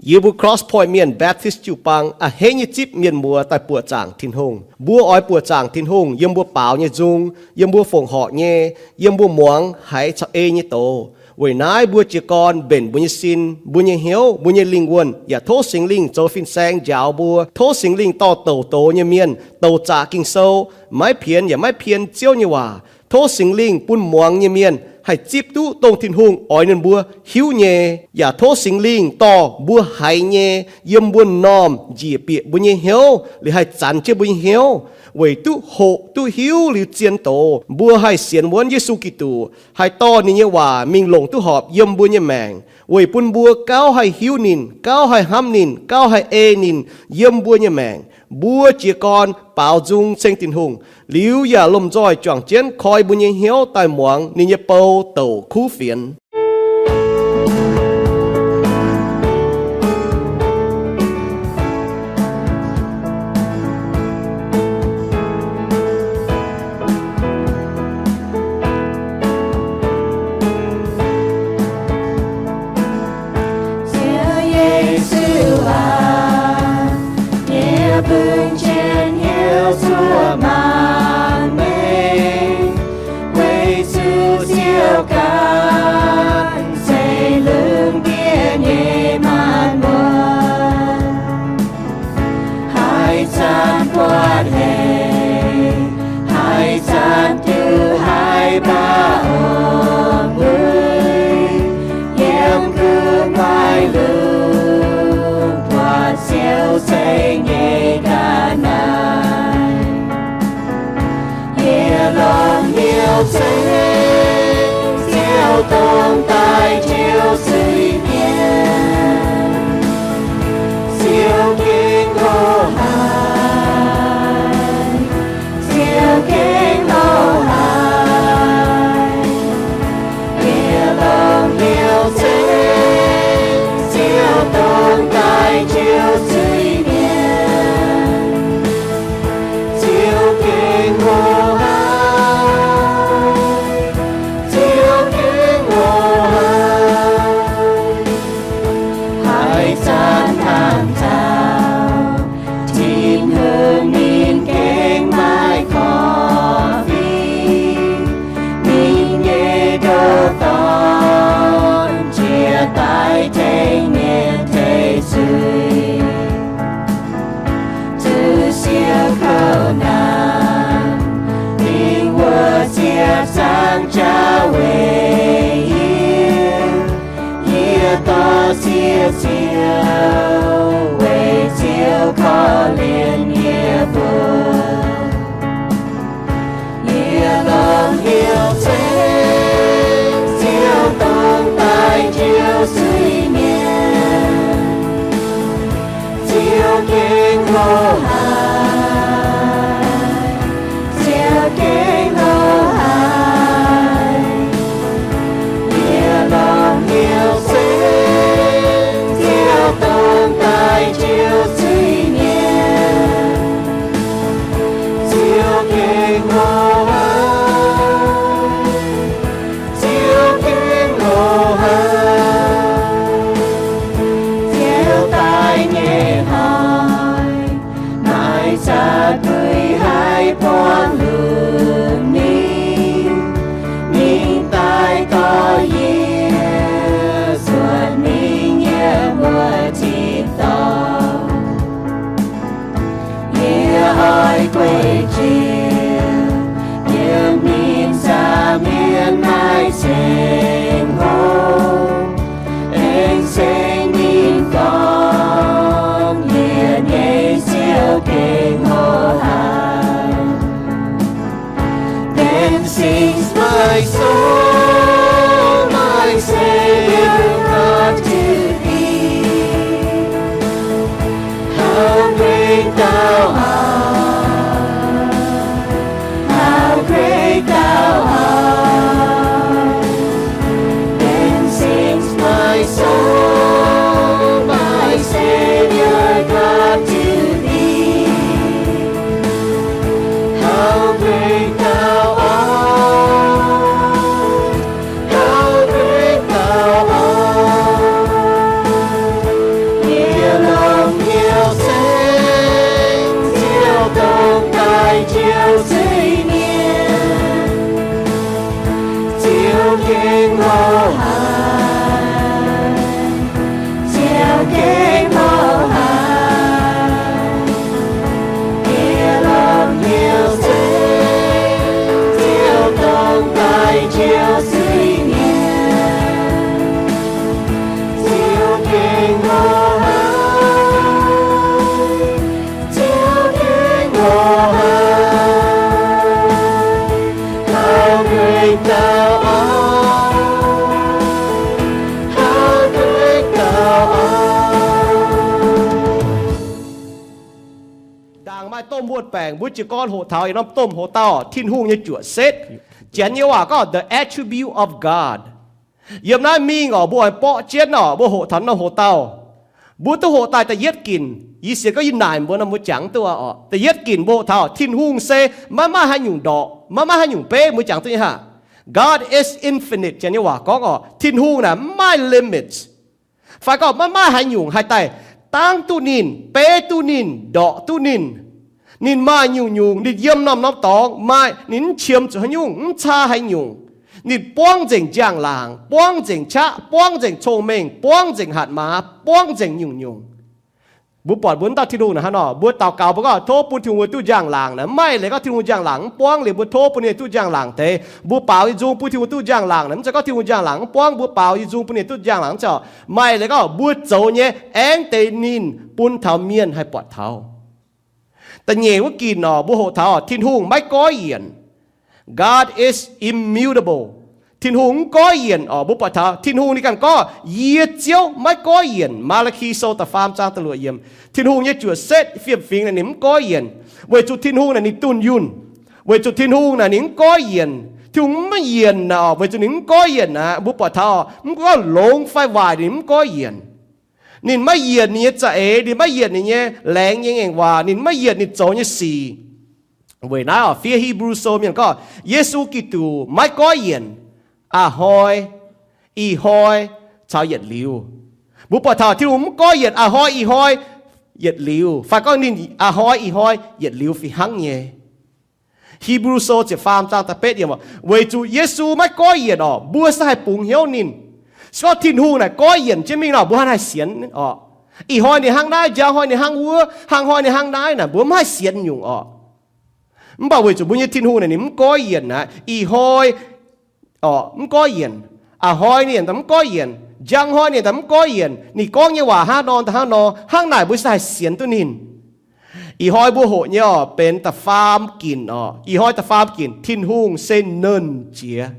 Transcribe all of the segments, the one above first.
Yie mbuo Cross Point Mienh Baptist jiu-baang a'hneiv nyei zipv mienh muoz daaih buoqc zaangc Tin-Hungh. Mbuo oix buoqc zaangc Tin-Hungh yiem mbuo baaux nyei nzung, yiem mbuo fongc horc nyei, yiem mbuo muangx haiz caux ei nyei doz. Weic naaiv mbuo jiez gorn mbenc mbuo nyei sin, mbuo nyei hnyouv, mbuo nyei lingh wuonh, yaac tov Singx Lingh zoux fin-saeng njaaux mbuo. Tov Singx Lingh dorh douc doz nyei mienh, douc zaqc Ging-Sou, maiv pienx yaac maiv pien Ziouv nyei waac. Tov Singx Lingh bun muangx nyei mienh haih zipv duqv dongh Tin-Hungh oix ninh mbuo hiuv nyei. Yaac tov Singx Lingh dorh mbuo haiz nyei yiem mbuo m'normh njiec bieqc mbuo nyei hnyouv, liuz haih zanx jienv mbuo nyei hnyouv, weic duqv hoqc duqv hiuv liuz zien doz, mbuo haih sienx wuonv Yesu Giduc, haih dorh ninh nyei waac mingh longc duqv horpc yiem mbuo nyei maengc, weic bun mbuo gauh haih hiuv ninh, gauh haih hnamv ninh, gauh haih ei ninh yiem mbuo nyei maengc. Mbuo jiez gorn baaux nzung ceng Tin-Hungh, liuz yaac lomh nzoih juangc jienv koi mbuo nyei hnyouv daaih muangx ninh nyei bou douc kuv fienx. Ziouv Yesu aac, yie bun jienv hnyouv zuov maanc meih, weic zuqc Ziouv ganh se lungh ndiev nyei maanc muotc. Haaix zanc buatc hec, haaix zanc duqv haiz mbaac ong-muic, yiem gu'nguaaic lungh buatc Ziouv ceng nyei ga'naaiv. Yie longc hnyouv ceng Ziouv dongh daaih njoux zuiz-mienh. Ziouv gengh hlo haic, Ziouv gengh hlo haic. Yie longc hnyouv ceng Ziouv dongh daaih njoux zuiz-mienh. Ziouv gengh hlo haic, Ziouv gengh hlo haic. Haaix zanc hnamv taux Tin-Hungh ninh gengh maiv korv-lienh, ninh nyei ndoh dorn jiex daaih tengx mienh teix zuiz. Zuqc siou kouv naamh, dingc wuov ziepc zangc jauv weic yie. Yie dorh sieqv Ziouv, weic Ziouv korv-lienh yie mbuo. Yie longc hnyouv ceng Ziouv dongh daaih njoux zuiz-mienh. Ziouv gengh hlo haic, Ziouv gengh hlo haic. Yie longc hnyouv ceng Ziouv dongh daaih njoux zuiz-mienh. Ziouv gengh hlo haic, Ziouv gengh hlo haic. Ziouv daaih nyei hnoi, maaih za'gui haiz buangv lungh ninh, ninh daaih dorh yie zuotc mingh yiem wuov tin-dorngh. Yie oix gueic njiec yiem ninh nza'hmien naaiv ceng-hlo, aengx ceng ninh gorngv, Yie nyei Ziouv gengh hlo haic. Then sings my soul, my Savior God, to thee. How great thou art, how great thou art. Then sings my soul, my Savior God, to thee. How great thou art, how great thou art. Ziouv gengh lorz haic, Ziouv gengh lorz haic, yie lomh hnyouv se Ziouv dongh daaih Ziouv suiv nyei. Ziouv gengh lorz haic, Ziouv gengh lorz haic, how great thou art, how great thou art. Ndaangc maaih domh wuonh baengc mbuo jiez gorn hoqc taux yietc norm domh hoc-dauh, Tin-Hungh nyei juoqc setv. Janx nyei waac gorngv the attribute of God. Yiem naaiv mingh oc, mbuo oix borqv jienv oc, mbuo hoqc taux norm hoc-dauh. Mbuo duqv hoqc daaih da'yietv ginc, yie sienx gorngv yie naaic mbuo nor mbuo jangx duqv oc. Da'yietv ginc mbuo hoqc taux Tin-Hungh se maiv maaih haaix nyungc ndorqc, maiv maaih haaix nyungc beiv, mbuo jangx duqv nyei haac. God is infinite, Janx nyei waac gorngv oc, Tin-Hungh naaic maiv maaih limits. Fai gorngv maiv maaih haaix nyungc haih daaih dangv duqv ninh, beiv duqv ninh, ndorqc duqv ninh. Ninh maaih nyungc-nyungc, ninh yiem norm-norm dorngx maaih, ninh mv qiemx zuqc haaix nyungc, mv caa haaix nyungc. Ninh buangv nzengc njang-laangc, buangv nzengc qaqv, buangv nzengc cong-mengh, buangv nzengc hatc maaz, buangv nzengc nyungc-nyungc. Mbuo buatc mbuo wuov dauh Tin-Hungh naaic hnangv nor, mbuo daux gaux mbuo gorngv tov bun Tin-Hungh mbuo duqv njang-laangc naaic, mv maaih leiz gorngv Tin-Hungh njang-laangc mv buangv liuz mbuo tov bun ninh duqv njang-laangc deix. Mbuo baaux nyei nzung bun Tin-Hungh duqv njang-laangc naaic, mv zeiz gorngv Tin-Hungh njang-laangc mv buangv, mbuo baaux nyei nzung bun ninh duqv njang-laangc mv zeiz oc. Maaih leiz gorngv mbuo zoux nyei aengx deix ninh bun taux mienh haih buatc taux. Da'nyeic wuov ginc oc, mbuo hoqc taux Tin-Hungh maiv goiv yienc. God is immutable. Tin-Hungh mv goiv yienc oc. Mbuo buatc taux Tin-Hungh ninh ganh gorngv, yie Ziouv maiv goiv yienc. Maa^laa^ki Sou da'faam zaang da'luoqc yiemc. Tin-Hungh nyei juoqc setv fiem-fingx naaic ninh mv goiv yienc, weic zuqc Tin-Hungh naaic ninh dunh yunh. Weic zuqc Tin-Hungh naaic ninh mv goiv yienc. Tin-Hungh mv yienc naaic oc, weic zuqc ninh mv goiv yienc aqv. Mbuo buatc taux mv gorngv longx fai waaic ninh mv goiv yienc. Ninh maiv yienc ninh nyei za'eix, ninh maiv yienc ninh nyei laengz nyei ngaengc waac, ninh maiv yienc ninh zoux nyei sic. Weic naaiv oc, fiev Hipv^lu Sou mienh gorngv Yesu Giduc maiv goiv yienc, a'hnoi, ih hnoi, caux yietc liuz. Mbuo buatc taux Tin-Hungh mv goiv yienc a'hnoi, ih hnoi, yietc liuz, fai gorngv ninh a'hnoi, ih hnoi, yietc liuz fih hnangv nyei. Hipv^lu Sou ziepc faam zaang da'betv yiem oc, weic zuqc Yesu maiv goiv yienc oc, mbuo se haih bungx hnyouv ninh. Se gorngv Tin-Hungh naaic goiv yienc jienv mingh nor, mbuo hnangv haih sienx oc. Ih hnoi ninh hnangv naaiv, njang hnoi ninh hnangv wuov, hnangv hnoi ninh hnangv naaiv naaic, mbuo mv haih sienx nyungc oc. Mv baac weic zuqc mbuo nyei Tin-Hungh naaic ninh mv goiv yienc aqv. Ih hnoi oc, mv goiv yienc. A'hnoi ninh mv goiv yienc. Njang hnoi ninh mv goiv yienc. Ninh gorngv nyei waac hnangv nor daaih hnangv nor, hnangv naaic mbuo se haih sienx duqv ninh. Ih hnoi mbuo hoqc nyei oc, benx da'faam ginc oc. Ih hnoi da'faam ginc, Tin-Hungh se Nernh Jiex.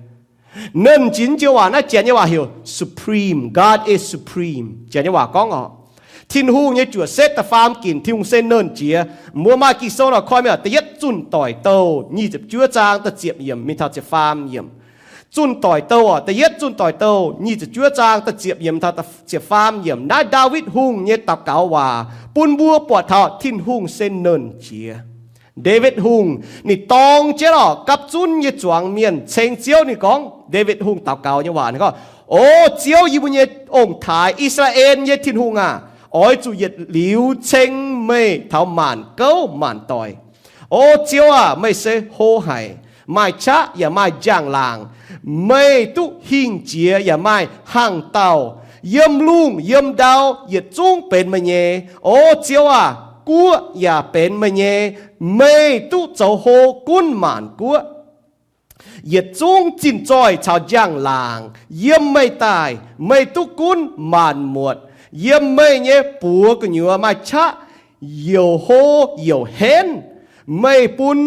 Nernh Jiex nyei waac naaiv Janx nyei waac heuc supreme. God is supreme. Janx nyei waac gorngv oc, Tin-Hungh nyei juoqc setv da'faam ginc, Tin-Hungh se Nernh Jiex. Mbuo maaih Ging-Sou nor koi mingh oc, da'yietv Zunh Doic Douh nyic ziepc juov zaang da'ziepc yiemc mingh taux ziepc faam yiemc. Zunh Doic Douh oc, da'yietv Zunh Doic Douh nyic ziepc juov zaang da'ziepc yiemc taux ziepc faam yiemc. Naaiv Ndaawitv Hungh nyei daux gaux waac bun mbuo buatc taux Tin-Hungh se Nernh Jiex. Ndaawitv Hungh ninh dorng jienv oc gapv zunv nyei zuangx mienh ceng Ziouv. Ninh gorngv, Ndaawitv Hungh daux gaux nyei waac ninh gorngv, O Ziouv, yie mbuo nyei ong-taaix, I^saa^laa^en nyei Tin-Hungh aah! Oix zuqc yietc liuz ceng meih taux maanc gouv maanc doic. O Ziouv aah! Meih se hlo haic, maaih qaqv yaac maaih njang-laangc. Meih duqv hingh jiex yaac maaih hangh dauh. Yiem lungh yiem ndau yietc zungv benx meih nyei. O Ziouv aah! Guoqv yaac benx meih nyei. Meih duqv zoux hlo gunv maanc guoqv. Yietc zungv zinh zoih caux njang-laangc yiem meih daaih, meih duqv gunv maanc muotc. Yiem meih nyei buoz gu'nyuoz maaih qaqv youc hlo youc henv. Meih bun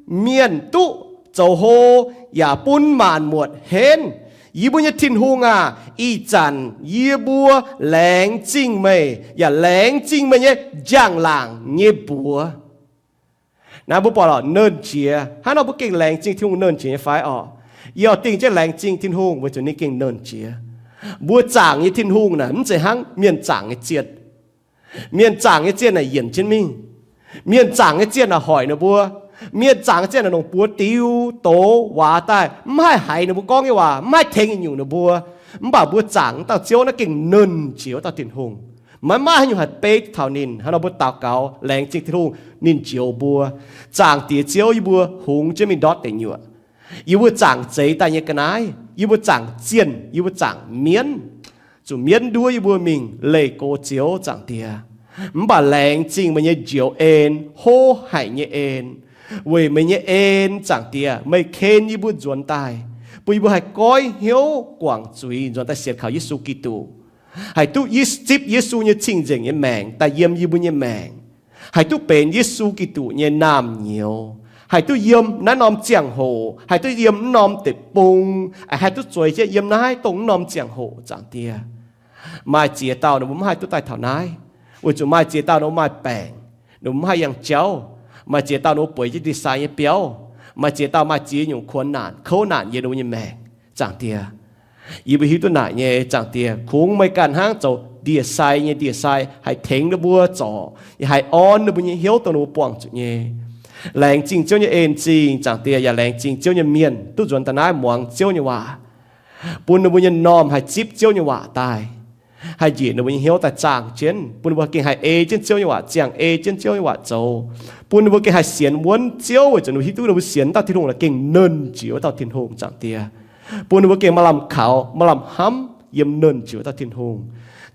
mienh duqv zoux hlo yaac bun maanc muotc henv. Yie mbuo nyei Tin-Hungh aah! Ih zanc yie mbuo laengz zingh meih yaac laengz zingh meih nyei njang-laangc nyei mbuox. Naaiv mbuo buatc oc, nernh jiex. Hnangv nor mbuo gengh laengz zingh Tin-Hungh nernh jiex nyei fai oc? Yie oix dingh jienv laengz zingh Tin-Hungh weic zuqc ninh gengh nernh jiex. Mbuo zaangc nyei Tin-Hungh naaic mv zeiz hnangv mienh zaangc nyei zienh. Mienh zaangc nyei zienh naaic yienc jienv mingh. Mienh zaangc nyei zienh naaic hoic ninh mbuo. Mienh zaangc nyei zienh naaic longc buoz diux doz waac daaih, mv haih haiz ninh mbuo gorngv nyei waac, mv haih tengx nyungc ninh mbuo. Mv baac mbuo zaangc wuov dauh Ziouv naaiv gengh nernh jiex wuov dauh Tin-Hungh. Maiv maaih haaix nyungc haih beiv taux ninh. Hnangv nor mbuo daux gaux laengz zingh Tin-Hungh, ninh njoux mbuo. Zaangc Diex Ziouv, yie mbuo hungx jienv mingh ndortv deic nyuoqc. Yie mbuo zaangc zeix daaih nyei ga'naaiv, yie mbuo zaangc zienh, yie mbuo zaangc mienv, zuqc mienv nduov yie mbuo mingh leih go zioux, Zaangc Diex. Mv baac laengz zingh meih nyei njoux en, hlo haic nyei en. Weic meih nyei en, Zaangc Diex, meih ken yie mbuo nzuonx daaih, bun yie mbuo haih goiv hnyouv guangc zuiz nzuonx daaih sienx kaux Yesu Giduc, haih duqv zipv Yesu nyei cing-nzengc nyei maengc daaih yiem yie mbuo nyei maengc, haih duqv benx Yesu Giduc nyei naamh nyouz, haih duqv yiem naaiv norm ziangh hoc, haih duqv yiem naaiv norm deic-bung, haih duqv zueiz jienv yiem naaiv dongh naaiv norm ziangh hoc, Zaangc Diex. Maaih ziex dauh ninh mbuo mv haih duqv daaih taux naaiv, weic zuqc maaih ziex dauh ninh mbuo maaih baengc, ninh mbuo mv haih yangh jauv. Maaih ziex dauh ninh mbuo bueix jienv ndie-sai nyei biauv. Maaih ziex dauh maaih ziex nyungc kuonx naanc kouv naanc yiem ninh mbuo nyei maengc, Zaangc Diex. Yie mbuo hiuv duqv naaic nyei, Zaangc Diex, kungx meih ganh hnangv zoux ndie-sai nyei ndie-sai haih tengx ninh mbuo zorc, yaac haih orn ninh mbuo nyei hnyouv dongh ninh mbuo buangh zuqc nyei. Laengz zingh Ziouv nyei en-zingh, Zaangc Diex, yaac laengz zingh Ziouv nyei mienh duqv nzuonx daaih naaiv muangx Ziouv nyei waac, bun ninh mbuo nyei m'normh haih zipv Ziouv nyei waac daaih, haih njiec ninh mbuo nyei hnyouv daaih zaangh jienv, bun ninh mbuo gengh haih ei jienv Ziouv nyei waac, ziangh ei jienv Ziouv nyei waac zoux, bun ninh mbuo gengh haih sienx wuonv Ziouv, weic zuqc ninh mbuo hiuv duqv ninh mbuo sienx dauh Tin-Hungh naaic gengh nernh jiex wuov dauh Tin-Hungh, Zaangc Diex. Bun ninh mbuo gengh maaih lamh kaux, maaih lamh hnamv yiem nernh jiex wuov dauh Tin-Hungh.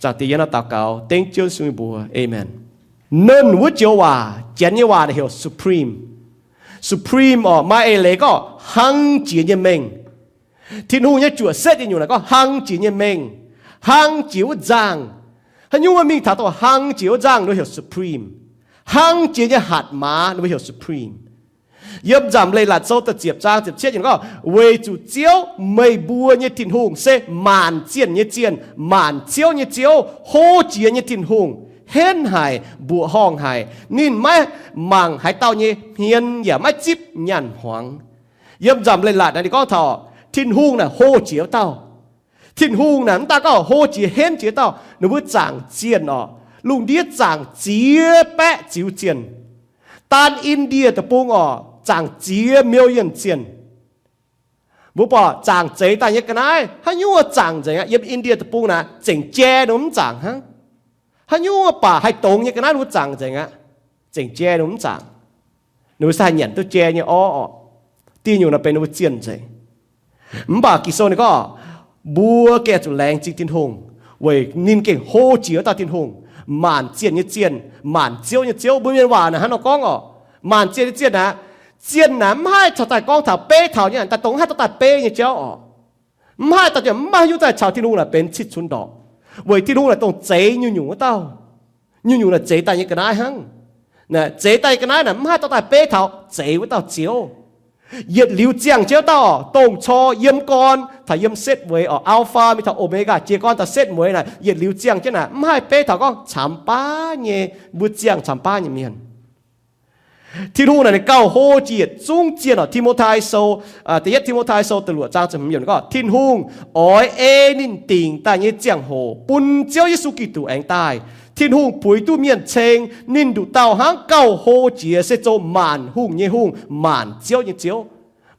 Zaangc Diex, yie nor daux gaux dengv Ziouv Yesu nyei mbuox, aamen. Nernh wuov joux waac, Janx nyei waac naaic heuc supreme. Supreme orqc, maaih eix leiz gorngv hlang jiex nyei mengh. Tin-Hungh nyei juoqc setv nyei nyungc naaic gorngv hlang jiex nyei mengh, hlang jiex wuov nzangh. Haaix nyungc mingh taux dongh hlang jiex wuov nzangh, ninh mbuo heuc supreme. Hlang jiex nyei hatc maaz, ninh mbuo heuc supreme. Yiem Nzamc Leiz-Latc Sou da'ziepc zaang ziepc cietv yiemc gorngv, weic zuqc Ziouv, meih mbuo nyei Tin-Hungh, se maanc zienh nyei zienh, maanc ziouv nyei Ziouv, hlo jiex nyei Tin-Hungh, henv haic, mbuoqc horngh haic. Ninh maiv mangc haaix dauh nyei hmien yaac maiv zipv nyaanh hmuangx. Yiem Nzamc Leiz-Latc naaic ninh gorngv taux Tin-Hungh naaic hlo jiex wuov dauh. Tin-Hungh naaic mv daaih gorngv hlo jiex henv jiex dauh, ninh mbuo zaangc zienh orqc, lungh ndiev zaangc ziex baeqv ziux zienh. Daan Indie Deic-Bung orqc, zaangc ziex million zienh. Mbuo buatc zaangc zeix daaih nyei ga'naaiv haaix nyungc zaangc nzengc aqv. Yiem Indie Deic-Bung naaic zengc jai ninh mbuo mv zaangc hnangv. Haaix nyungc baac haih dongz nyei ga'naaiv ninh mbuo zaangc nzengc aqv. Zengc jai ninh mbuo mv zaangc. Ninh mbuo se haih nyanc duqv jai nyei orv orqc. Diuh nyungc naaic benx ninh mbuo zienh nzengc. Mv baac Ging-Sou ninh gorngv, mbuo gengh zuqc laengz zingh Tin-Hungh, weic ninh gengh hlo jiex wuov dauh Tin-Hungh, maanc zienh nyei zienh, maanc ziouv nyei Ziouv. Mbuo mienh waac naaic hnangv nor gorngv orqc, maanc zienh nyei zienh aqv. Zienh naaic mv haih caux daaih gorngv taux beiv taux nyei, daaih dongh mv haih dorh daaih beiv nyei jauv orqc. Mv haih daaih mv maaih haaix nyungc daaih caux Tin-Hungh naaic benx cih cunx ndorqc, weic Tin-Hungh naaic dongh zeix nyungc-nyungc wuov dauh. Nyungc-nyungc naaic zeix daaih nyei ga'naaiv hnangv. Zeix daaih nyei ga'naaiv naaic mv haih dorh daaih beiv taux zeix wuov dauh Ziouv. Yietc liuz ziangh jienv wuov dauh, dongh cor yiem gorn taux yiem setv mueiz orqc, Alpha mingh taux Omega, jiez gorn taux setv mueiz naaic, yietc liuz ziangh jienv naaic mv haih beiv taux gorngv camx baav nyei, mbuo ziangh camx baav nyei mienh. Tin-Hungh naaic ninh gauh hlo jiex yietc zungv zienh orqc. Ti^mo^tai Sou, da'yietv Ti^mo^tai Sou da'luoqc zaang ziepc hmz yiemc gorngv, Tin-Hungh oix ei ninh dingc daaih nyei ziangh hoc bun Ziouv Yesu Giduc aengx daaih. Tin-Hungh puix duqv mienh ceng ninh nduqc dauh hnangv gauh hlo jiex se zoux maanc hungh nyei Hungh, maanc ziouv nyei Ziouv.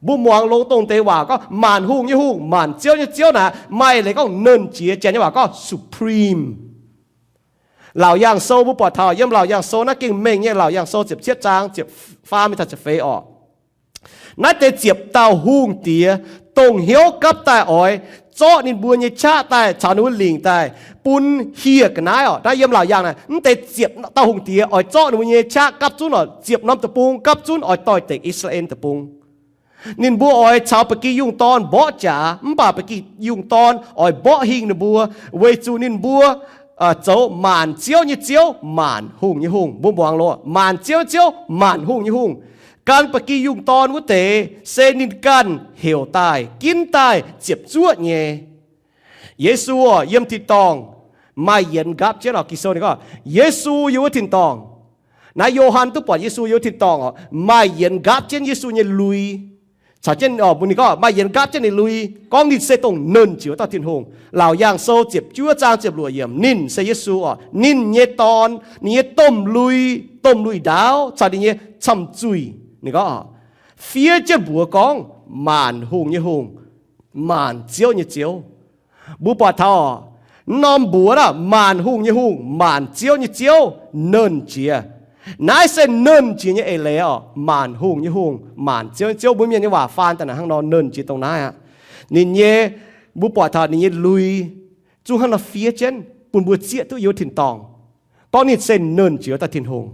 Mbuo muangx longx dongh deix waac gorngv maanc hungh nyei Hungh, maanc ziouv nyei Ziouv naaic maaih leiz gorngv nernh jiex, Janx nyei waac gorngv supreme. Laauc Yaangh Sou mbuo buatc taux, yiem Laauc Yaangh Sou naaiv gengh mengh nyei, Laauc Yaangh Sou ziepc cietv zaang ziepc faam mingh taux ziepc feix orqc. Naaiv deix ziepc dauh hungh diex dongh hnyouv gapv daaih oix zorqv ninh mbuo nyei qaqv daaih caux ninh mbuo lingc daaih bun hieh ga'naaiv orqc. Naaiv yiem Laauc Yaangh naaic, mv deix ziepc dauh hungh diex oix zorqv ninh mbuo nyei qaqv gapv zunv orqc, ziepc norm deic-bung gapv zunv oix doix-dekc I^saa^laa^en Deic-Bung. Ninh mbuo oix caux ba'gi yungh dorn mborqv jaax, mv baac ba'gi yungh dorn oix mborqv hingh ninh mbuo, weic zuqc ninh mbuo zoux maanc ziouv nyei Ziouv, maanc hungh nyei Hungh. Mbuo muangx loz, maanc ziouv nyei Ziouv, maanc hungh nyei Hungh. Gan ba'gi yungh dorn wuov deix se ninh ganh heuc daaih, ginv daaih, ziepc zuoqv nyei. Yesu orqc, yiem tin-dorngh maaih yienx nqaapv jienv orqc. Ging-Sou ninh gorngv Yesu yiem wuov tin-dorngh. Naaiv Yo^han duqv buatc Yesu yiem wuov tin-dorngh orqc, maaih yienx nqaapv jienv Yesu nyei lui. Caux jienv orqc, mbuox ninh gorngv maaih yienx nqaapv jienv ninh lui, gorngv ninh se dongh nernh jiex wuov dauh Tin-Hungh. Laauc Yaangh Sou ziepc juov zaang ziepc luoqc yiemc, ninh se Yesu orqc, ninh nyei Dorn, ninh nyei domh lui, domh lui ndaauv caux ninh nyei camh-zuih, ninh gorngv orqc, fiev jienv mbuox gorngv, maanc hungh nyei Hungh, maanc ziouv nyei Ziouv. Mbuo buatc taux orqc, Mv norm mbuox aav, maanc hungh nyei Hungh, maanc ziouv nyei Ziouv, nernh jiex. Naaiv se nernh jiex nyei eix leiz oc. Maanc hungh nyei Hungh, maanc ziouv nyei Ziouv, mbuo mienh nyei waac faan daaih naaic hnangv nor, nernh jiex dongh naaiv aqv. Ninh nyei, mbuo buatc taux ninh nyei lui zungv hnangv nor fiev jienv bun mbuo zieqv duqv yiem tin-dorngh gorngv ninh se nernh jiex wuov dauh Tin-Hungh.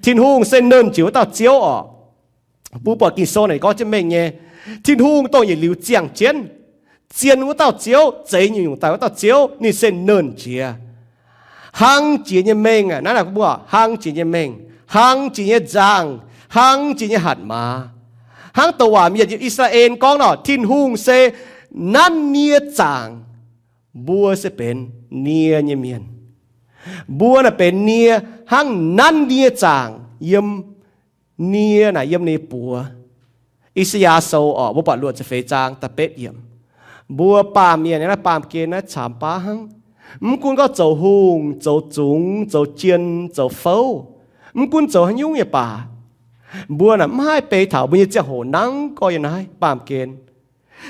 Tin-Hungh se nernh jiex wuov dauh Ziouv oc. Mbuo buatc Ging-Sou naaic gorngv jienv mengh nyei, Tin-Hungh dongh yietc liuz ziangh jienv, zien wuov dauh Ziouv, zeix nyungc-nyungc daaih wuov dauh Ziouv, ninh se nernh jiex. Hlang jiex nyei mengh aqv. Naaiv mbuo hnangv jiex nyei mengh, hlang jiex nyei nzangc, hlang jiex nyei hatc maaz. Hnangv douc waac mienh yiem I^saa^laa^en gorngv nor, Tin-Hungh se nanv nie zaangc. Mbuo se benx nie nyei mienh. Mbuo naaic benx nie, hnangv nanv nie zaangc yiem, nie naaic yiem ninh buoz. I^saa^yaa Sou oc, mbuo buatc luoqc ziepc feix zaang da'betv yiemc. Mbuo baamh mienh naaiv, baamh gen naaiv camx baav hnangv. Mv gunv gorngv zoux hungh, zoux zungx, zoux jien, zoux fouv, mv gunv zoux haaix nyungc nyei baac, mbuo naaic mv haih beiv taux mbuo nyei ziangh hoc nangv gorx yiem naaiv baamh gen.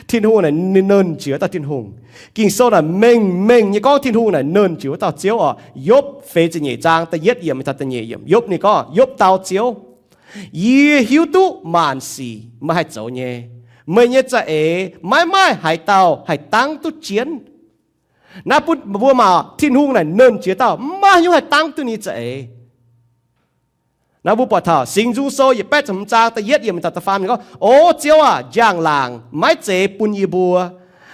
Tin-Hungh naaic ninh nernh jiex wuov dauh Tin-Hungh. Ging-Sou naaic mengh mengh nyei gorngv Tin-Hungh naaic nernh jiex wuov dauh Ziouv oc. Yopv feix ziepc nyeic zaang da'yietv yiemc taux da'nyeic yiemc, Yopv ninh gorngv, Yopv dau Ziouv, Yie hiuv duqv maanc sic meih haih zoux nyei. Meih nyei za'eix maiv maaih haaix dauh haih dangv duqv jienv. Naaiv bun mbuo mangc, Tin-Hungh naaic nernh jiex dauh, maiv maaih haaix nyungc haih dangv duqv ninh za'eix. Naaiv mbuo buatc taux Singx Nzung Sou yietc baeqv ziepc hmz zaang da'yietv yiemc taux da'faam ninh gorngv, O Ziouv aac, njang-laangc maiv zeiz bun yie mbuo,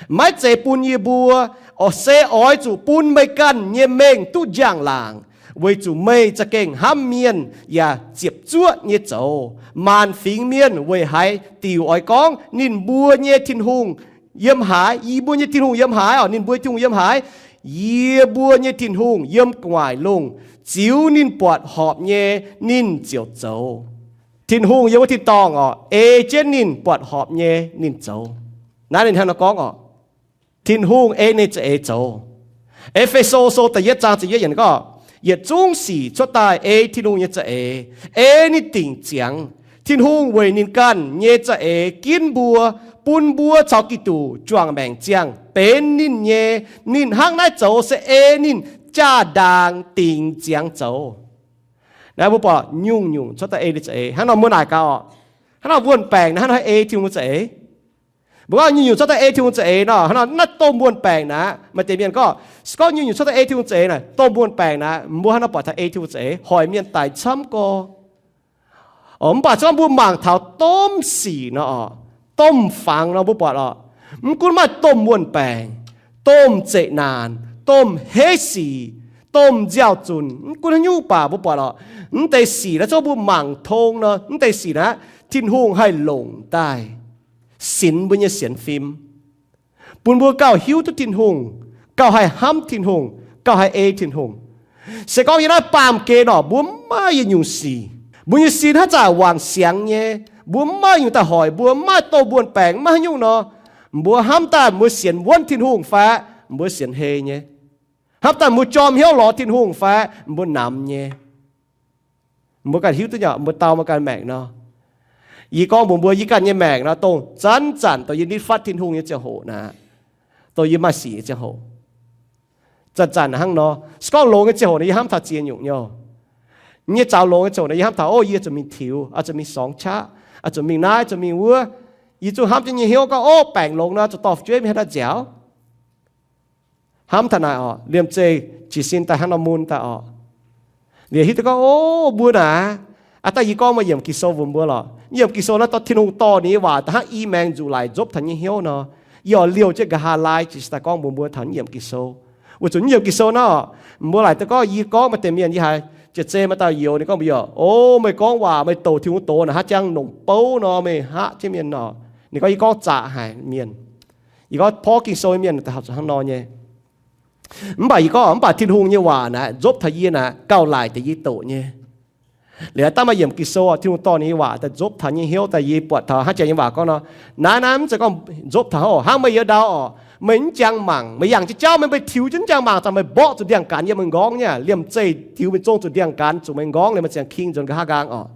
maiv zeiz bun yie mbuo, se oix zuqc bun meih ganh nyei mengh duqv njang-laangc, weic zuqc meih za'gengh hnamv mienh yaac ziepc zuoqv nyei zoux. Maanc fingx mienh weic haaix diuc oix gorngv, Ninh mbuo nyei Tin-Hungh yiem haaix? Yie mbuo nyei Tin-Hungh yiem haaix? Oc, ninh mbuo Tin-Hungh yiem haaix? Yie mbuo nyei Tin-Hungh yiem gu'nguaaic lungh. Ziux ninh buatc horpc nyei, ninh ziouc zoux. Tin-Hungh yiem wuov tin-dorngh oc, ei jienv ninh buatc horpc nyei, ninh zoux. Naaiv ninh hnangv nor gorngv oc, Tin-Hungh ei ninh za'eix zoux. E^fe^so Sou da'yietv zaang ziepc yietv yiemc gorngv, Yietc zungv sic cuotv daaih ei Tin-Hungh nyei za'eix, ei ninh dingc ziangx. Tin-Hungh weic ninh ganh nyei za'eix ginv mbuo, bun mbuo caux Giduc juangc maengc ziangh benx ninh nyei. Ninh hnangv naaiv zoux se ei ninh jaa-ndaangc dingc ziangx zoux. Naaiv mbuo buatc nyungc-nyungc cuotv daaih ei ninh za'eix. Hnangv nor mbuo naaic gaax oc, hnangv nor wuon-baengc naaiv hnangv nor haih ei Tin-Hungh za'eix. Mbuo gorngv nyungc-nyungc cuotv daaih ei Tin-Hungh za'eix nor, hnangv nor naaiv domh wuon-baengc naaiv. Maaih deix mienh gorngv, se gorngv nyungc-nyungc cuotv daaih ei Tin-Hungh za'eix naaic, domh wuon-baengc naaiv, mbuo hnangv nor buatc taux ei Tin-Hungh za'eix, hoic mienh daic camv gorx. Mv baac se gorngv mbuo mangc taux domh sic nor oc, domh fangx nor mbuo buatc oc, mv gunv maaih domh wuon-baengc, domh zeqc naanc, domh heiv sic, domh nziaaux-zunc, mv gunv haaix nyungc baac mbuo buatc oc, mv deix sic naaiv, se gorngv mbuo mangc tong nor, mv deix sic naaiv Tin-Hungh haih longc daaih sinx mbuo nyei sienx fim, bun mbuo gauh hiuv duqv Tin-Hungh, gauh haih hnamv Tin-Hungh, gauh haih ei Tin-Hungh. Se gorngv yiem naaiv baamh gen nor, mbuo maiv maaih yietc nyungc sic, mbuo nyei sin haaix zanc wangc siangx nyei, mbuo maiv maaih nyungc daaih hoic mbuo, maiv maaih domh wuon-baengc, maiv maaih haaix nyungc nor, mbuo hnamv daaih mbuo sienx wuonv Tin-Hungh fai mbuo sienx hei nyei? Hnamv daaih mbuo jorm hnyouv lorz Tin-Hungh fai mbuo namx nyei? Mbuo ganh hiuv duqv nyei, mbuo dau mbuo ganh maengc nor. Yie gorngv mbuox mbuo, yie ganh nyei maengc nor, dongh zanc-zanc dongh yie nitv fatv Tin-Hungh nyei ziangh hoc naaic, dongh yie maaih sic nyei ziangh hoc, zanc-zanc hnangv nor. Se gorngv longx nyei ziangh hoc nor, yie hnamv taux ziex nyungc nyei. Nyei zaux longx nyei ziangh hoc nor, yie hnamv taux, o, yie zuqc mingh tiux, oix zuqc mingh sorngx qaqv, oix zuqc mingh naaiv, zuqc mingh wuov. Yie zungv hnamv jienv nyei hnyouv gorngv, o, baengc longx nor, zuqc dorh fu'jueiv mingh haaix dauh nziaauc. Hnamv taux naaic oc, liemh zeih jiez sin daaih hnangv nor mun daaih oc. Liuz hiuv duqv gorngv, o, mbuo naaic, aav dangh yie gorngv maaih yiemc Ging-Sou mbuox mbuo lorqc. Yiemc Ging-Sou naaiv, Tin-Hungh dorh ninh nyei waac daaih hnangv i maengx nzuqc laic nzopv taux nyei hnyouv nor, yie oix liouh jienv nqa'haav laai jiez sin daaih gorngv mbuox mbuo taux naaiv yiemc Ging-Sou. Weic zuqc naaiv yiemc Ging-Sou naaiv oc, mbuo laaic daaih gorngv, yie gorngv maaih deix mienh yie haiz jiex zei maaih dauh youz ninh gorngv mbuox yie, o, meih gorngv waac meih douc Tin-Hungh doz naaic hnangv jangx nongc bouv nor, meih hngaqv jienv mienh nor. Ninh gorngv yie gorngv zaqc haic mienh. Yie gorngv porv Ging-Sou nyei mienh daaih horpc zuqc hnangv nor nyei. Mv baac yie gorngv, mv baac Tin-Hungh nyei waac naaic nzopv taux yie naaic gauh laaic deix yie doqc nyei. Liuz dangh maaih yiemc Ging-Sou, Tin-Hungh dorh ninh nyei waac daaih nzopv taux nyei hnyouv daaih, yie buatc taux hnangv jangx nyei waac gorngv nor, naaiv, naaiv mv zeiz gorngv nzopv taux oc, hnangv meih youz ndau oc, meih mv jangx mangc, meih yangh jienv jauv, meih, meih tiux jienv mv jangx mangc, zanc meih mborqv zuqc ndiangx-gaanx yiem meih nqorngv nyei, liemh zeih tiux mingh zong zuqc ndiangx-gaanx zuqc meih nqorngv, liemh meih ziangx king nzuonx nqa'haav nqaang oc.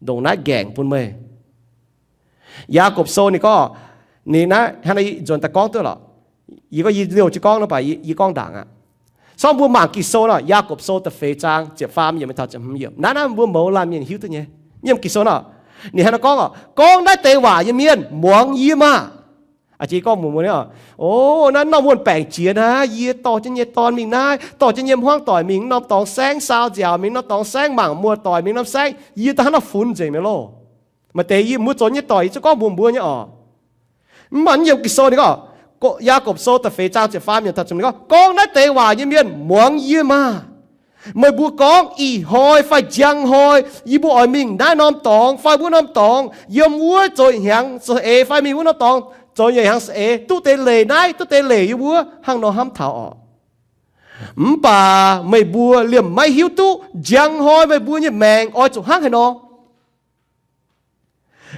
Ndongc naaiv nqaengc bun meih. Yaagorpc Sou ninh gorngv, ninh naaiv hnangv naaiv nzuonx daaih gorngv duqv lorqc. Yie gorngv yie liouh jienv gorngv nor, baac yie gorngv ndaangc aqv. Sorng mbuo mangc Ging-Sou nor, Yaagorpc Sou da'feix zaang ziepc faam yiemc taux ziepc hmz yiemc. Naaiv naaiv mbuo mouz laanh mienh hiuv duqv nyei. Yiem Ging-Sou nor, ninh hnangv naaiv gorngv oc, gorngv naaiv deix waac nyei mienh muangx yie maah! Aa, jiex gorngv mbuox mbuo, o, naaiv norm wuon-baengc jiex naaiv, yie dorh jienv nyei dorn mingh naaiv, dorh jienv nyei hmuangv doic mingh norm dorngx saengv, saau nziaauc mingh norm dorngx saengv, mangc muoz-doic mingh norm saengv, yie da'hnangv nor funx nzengc mi'aqv loh. Maaih deix yie mbuo zoux nyei doic, yie zungv gorngv mbuox mbuo nyei oc. Mv baac yiem Ging-Sou ninh gorngv, Yaagorpc Sou da'feix zaang ziepc faam yiemc taux ziepc hmz gorngv, gorngv naaiv deix waac nyei mienh muangx yie maah! Meih mbuo gorngv, ih hnoi fai njang hnoi yie mbuo oix mingh naaiv norm dorngx fai wuov norm dorngx, yiem wuov zoux hnyangx za'eix fai mingh wuov norm dorngx zoux hnyangx za'eix, duqv deix leiz naaiv, duqv deix leiz yiem wuov, hnangv nor hnamv taux oc. Mv baac meih mbuo liemh maiv hiuv duqv njang hnoi meih mbuo nyei maengc oix zuqc hnangv haaix nor.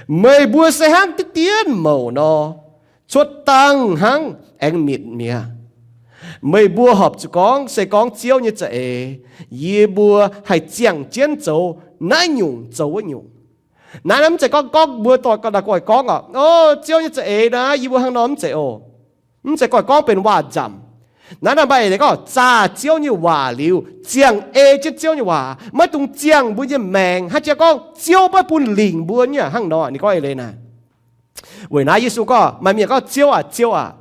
Meih mbuo se hnangv diqv dien mouc nor, cuotv dangh hnangv aengx mitc mi'aqv. Meih mbuo horpc zuqc gorngv, se gorngv Ziouv nyei za'eix, yie mbuo haih ziangh jienv zoux naaiv nyungc zoux wuov nyungc. Naaiv mv zeiz gorngv, gorngv mbuo dorh ga'naaiv guaih gorngv oc, o, Ziouv nyei za'eix naaiv yie mbuo hnangv nor, mv zeiz oc. Mv zeiz gorngv, gorngv benx waac-nzamc. Naaiv naaiv maaih eix leiz gorngv zaah Ziouv nyei waac liuz, ziangh ei jienv Ziouv nyei waac, maiv dungx ziangh mbuo nyei maengc. Hnangv jiex gorngv Ziouv maiv bun lingc mbuo nyei hnangv nor, ninh gorngv eix leiz naaic. Weic naaiv Yesu gorngv, maaih mienh gorngv, Ziouv aac, Ziouv aac.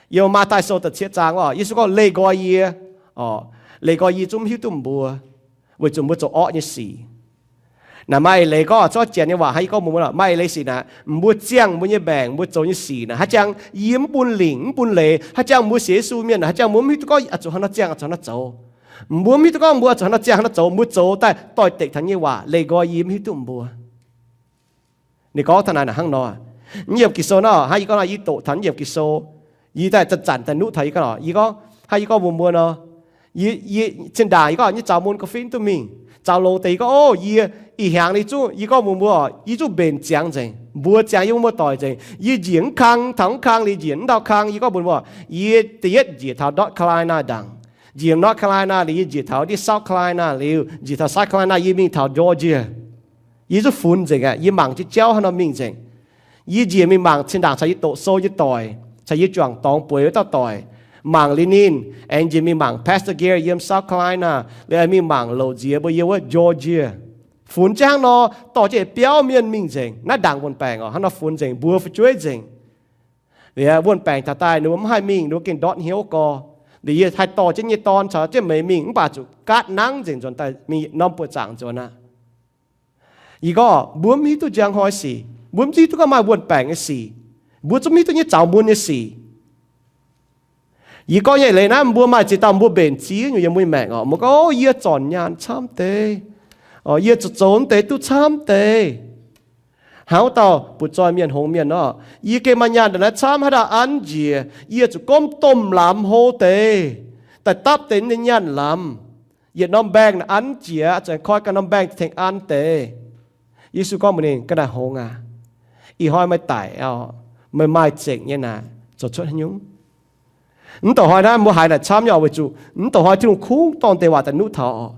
Yiem Matv^taai Sou da'cietv zaang oc, Yesu gorngv, leih nqoi yie, leih nqoi yie zungv mv hiuv duqv mbuo, weic zuqc mbuo zoux orqv nyei sic. Naaic maaih eix leiz gorngv, zorqv janx nyei waac hnangv yie gorngv mbuox mbuo, maaih eix leiz sic naaic, mbuo ziangh mbuo nyei maengc, mbuo zoux nyei sic naaic, haaix jangx yie mv bun lingc mv bun leiz, haaix jangx mbuo sienx Yesu mienh, haaix jangx mbuo mv hiuv duqv gorngv oix zuqc hnangv nor ziangh, oix zuqc hnangv nor zoux. Mbuo mv hiuv duqv gorngv mbuo oix zuqc hnangv nor ziangh hnangv nor zoux, mbuo zoux daaih doix-dekc taux nyei waac leih nqoi yie mv hiuv duqv mbuo. Ninh gorngv taux naaic hnangv nor. Yiem Ging-Sou nor, hnangv yie gorngv nor, yie doqc taux yiem Ging-Sou, yie daaih zanc-zanc daaih nuqv taux yie gorngv, yie gorngv, hnangv yie gorngv mbuox mbuo nor, yie, yie, zinh ndaangc yie gorngv nyei zaux mun ga'fin duqv mingh, zaux longx deix yie gorngv, o, yie, ih hnyangx yie zungv, yie gorngv mbuox mbuo, yie zungv mbenc ziangx nzengc, mbuox ziangx yie mbuo muoz-doic nzengc. Yie njiec mv kang, taux mv kang liuz njiec mv ndau kang, yie gorngv mbuox mbuo, yie da'yietv njiec taux North Carolina ndaangc. Njiec North Carolina liuz yie njiec taux ndiev South Carolina liuz, njiec taux South Carolina yie mingh taux Georgia. Yie zungv funx nzengc aqv. Yie mangc jienv jauv hnangv nor mingh nzengc. Yie njiec mingh mangc, zinh ndaangc caux yie doqc sou nyei doic, caux yie juangc dorngx bueix wuov dauh doic, mangc liuz ninh, aengx njiec mingh mangc Pastor Gary yiem South Carolina, liuz aengx mingh mangc louc nziex mbuo yiem wuov Georgia. Funx jienv hnangv nor, dorh jienv biauv mienh mingh nzengc. Naaiv ndaangc wuon-baengc oc, hnangv nor funx nzengc, mbuox fu'jueiv nzengc. Liuz wuon-baengc taux daaih ninh mbuo mv haih mingh, ninh mbuo gengh ndortv hnyouv gorx. Liuz yie haih dorh jienv nyei dorn caux jienv meih mingh, mv baac zuqc gaatv nangv nzengc nzuonx daaih mingh norm buoqc zaangc nzuonx aqv. Yie gorngv mbuo mv hiuv duqv njang hnoi sic, mbuo mv hiuv duqv gorngv maaih wuon-baengc nyei sic, mbuo zungv mv hiuv duqv nyei zaux mun nyei sic. Yie gorngv nyei eix leiz naaiv, mbuo maaih ziex dauh mbuo mbenc ziex nyungc yiem mbuo nyei maengc oc. Mbuo gorngv, o, yie zornc nyaanh camv deix, yie zoux zoux deix duqv camv deix. Hnangv wuov dauh butv-zoih mienh hngongx mienh nor, yie gengh maaih nyaanh ndongc naaiv camv, haaix dauh an njiec, yie zuqc gomv domh lamz hlo deix, daaih dapv deix nyei nyaanh lamz. Yietc norm mbaengx naaic an jiex, zuqc koi ganh norm mbaengx tengx an deix. Yesu gorngv mbuox ninh, ga'naaiv hngongx aac, ih hnoi meih daic, meih maaih zengc nyei naaic zoux cuotv haaix nyungc? Mv douc hnoi naaiv mbuo haiz naaic camv nyei oc, weic zuqc mv douc hnoi Tin-Hungh kungx dorh deix waac daaih nuqv taux oc.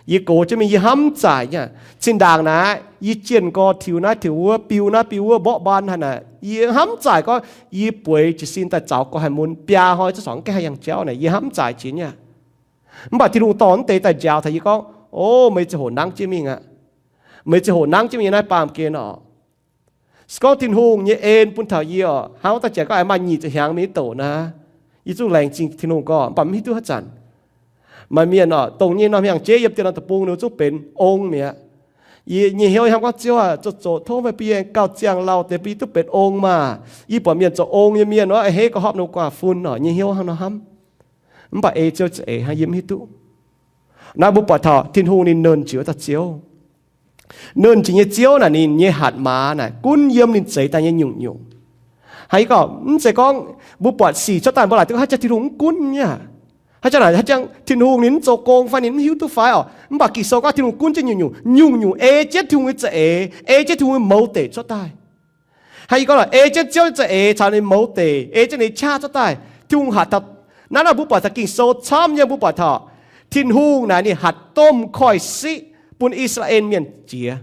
Yie gox jienv mingh yie hnamv zaaic nyei. Zinh ndaangc naaic yie jienh gorx tiux naaiv tiux wuov, biu naaiv biu wuov, mborqv mbaan haaix naaic, yie hnamv zaaic gorngv yie bueix jiez sin daaih zaux gorx haaix mun, biaa hnoi zungv corc mv gaengh haih yangh jauv naaic, yie hnamv zaaic jiex nyei. Mv baac Tin-Hungh dorh mv deix daaih njaaux taux yie gorngv, o, meih ziangh hoc nangv jienv mingh aqv. Meih ziangh hoc nangv jienv mingh nyei naaiv baamh gen oc. Se gorngv Tin-Hungh nyei en bun taux yie oc, hnangv wuov dauh jiex gorngv aengx maaih nyic ziepc hnyangx mingh mv douc naaiv, yie zungv laengz zingh Tin-Hungh gorx, mv baac mv hiuv duqv haaix zanc. Maaih mienh oc, dongh nyei norm hnyangx-jeiv yiem dieh norm deic-bung ninh zungv benx ong mi'aqv. Yie nyei hnyouv hnamv gorngv, Ziouv aac, zoux zoqc tov meih bun yie gauh ziangh lauh deix bun yie duqv benx ong maah! Yie buatc mienh zoux ong nyei mienh nor, a'hneiv gauh hopv ninh guaax fun oc. Nyei hnyouv hnangv nor hnamv. Mv baac ei Ziouv za'eix hnangv yie mv hiuv duqv. Naaiv mbuo buatc taux Tin-Hungh ninh nernh jiex wuov dauh Ziouv. Nernh jiex nyei Ziouv naaic ninh nyei hatc maaz naaic gunv yiem ninh zeix daaih nyei nyungc-nyungc. Hnangv yie gorngv, mv zeiz gorngv mbuo buatc sic cuotv daaih mbuo laaic duqv haaix jangx Tin-Hungh mv gunv nyei. Haaix jangx naaic, haaix jangx Tin-Hungh ninh mv zoux gong fai ninh mv hiuv duqv fai oc. Mv baac Ging-Sou gorngv Tin-Hungh gunv jienv nyungc-nyungc, nyungc-nyungc ei jienv Tin-Hungh nyei za'eix, ei jienv Tin-Hungh nyei mouz deic cuotv daaih. Hnangv yie gorngv lorqc, ei jienv Ziouv nyei za'eix caux ninh mouz deic, ei jienv ninh qaqv cuotv daaih. Tin-Hungh hatc taux, naaiv nor mbuo buatc taux Ging-Sou camv nyei, mbuo buatc taux Tin-Hungh naaic ninh hatc domh koiv-siqv bun I^saa^laa^en Mienh jiex.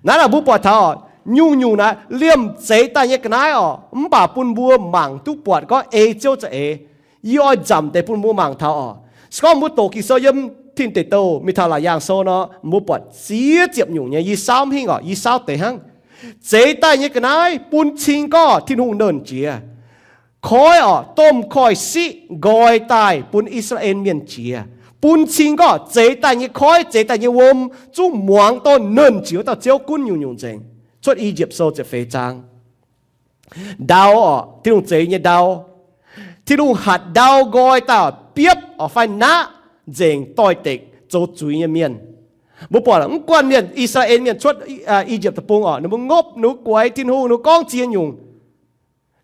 Naaiv nor mbuo buatc taux Nyungc-nyungc naaiv liemh zeix daaih nyei ga'naaiv oc, mv baac bun mbuo mangc duqv buatc gorngv ei Ziouv za'eix. Yie oix nzamc deix bun mbuo mangc taux oc. Se gorngv mbuo doqc Ging-Sou yiem Tin Deic Douh mingh taux Laauc Yaangh Sou nor, mbuo buatc ziex ziepc nyungc nyei, yie saauv mv hingh oc, yie saauv deix hnangv. Zeix daaih nyei ga'naaiv bun cing gorngv Tin-Hungh nernh jiex. Koiv oc, domh koiv-siqv nqoi daaih bun I^saa^laa^en Mienh jiex. Bun cing gorngv zeix daaih nyei koiv, zeix daaih nyei wuom zungv muangx dorh nernh jiex wuov dauh Ziouv gunv nyungc-nyungc nzengc. Cuotv I^yipv Sou ziepc feix zaang. Ndau oc, Tin-Hungh zeix nyei ndau. Tin-Hungh hatc ndau nqoi daaih biopv oc fai naqv nzengc doix-dekc zoux zuiz nyei mienh. Mbuo buatc mv guanh mienh, I^saa^laa^en Mienh cuotv I^yipv Deic-Bung oc, ninh mbuo ngopv, ninh mbuo guaix Tin-Hungh, ninh mbuo gorngv ziex nyungc,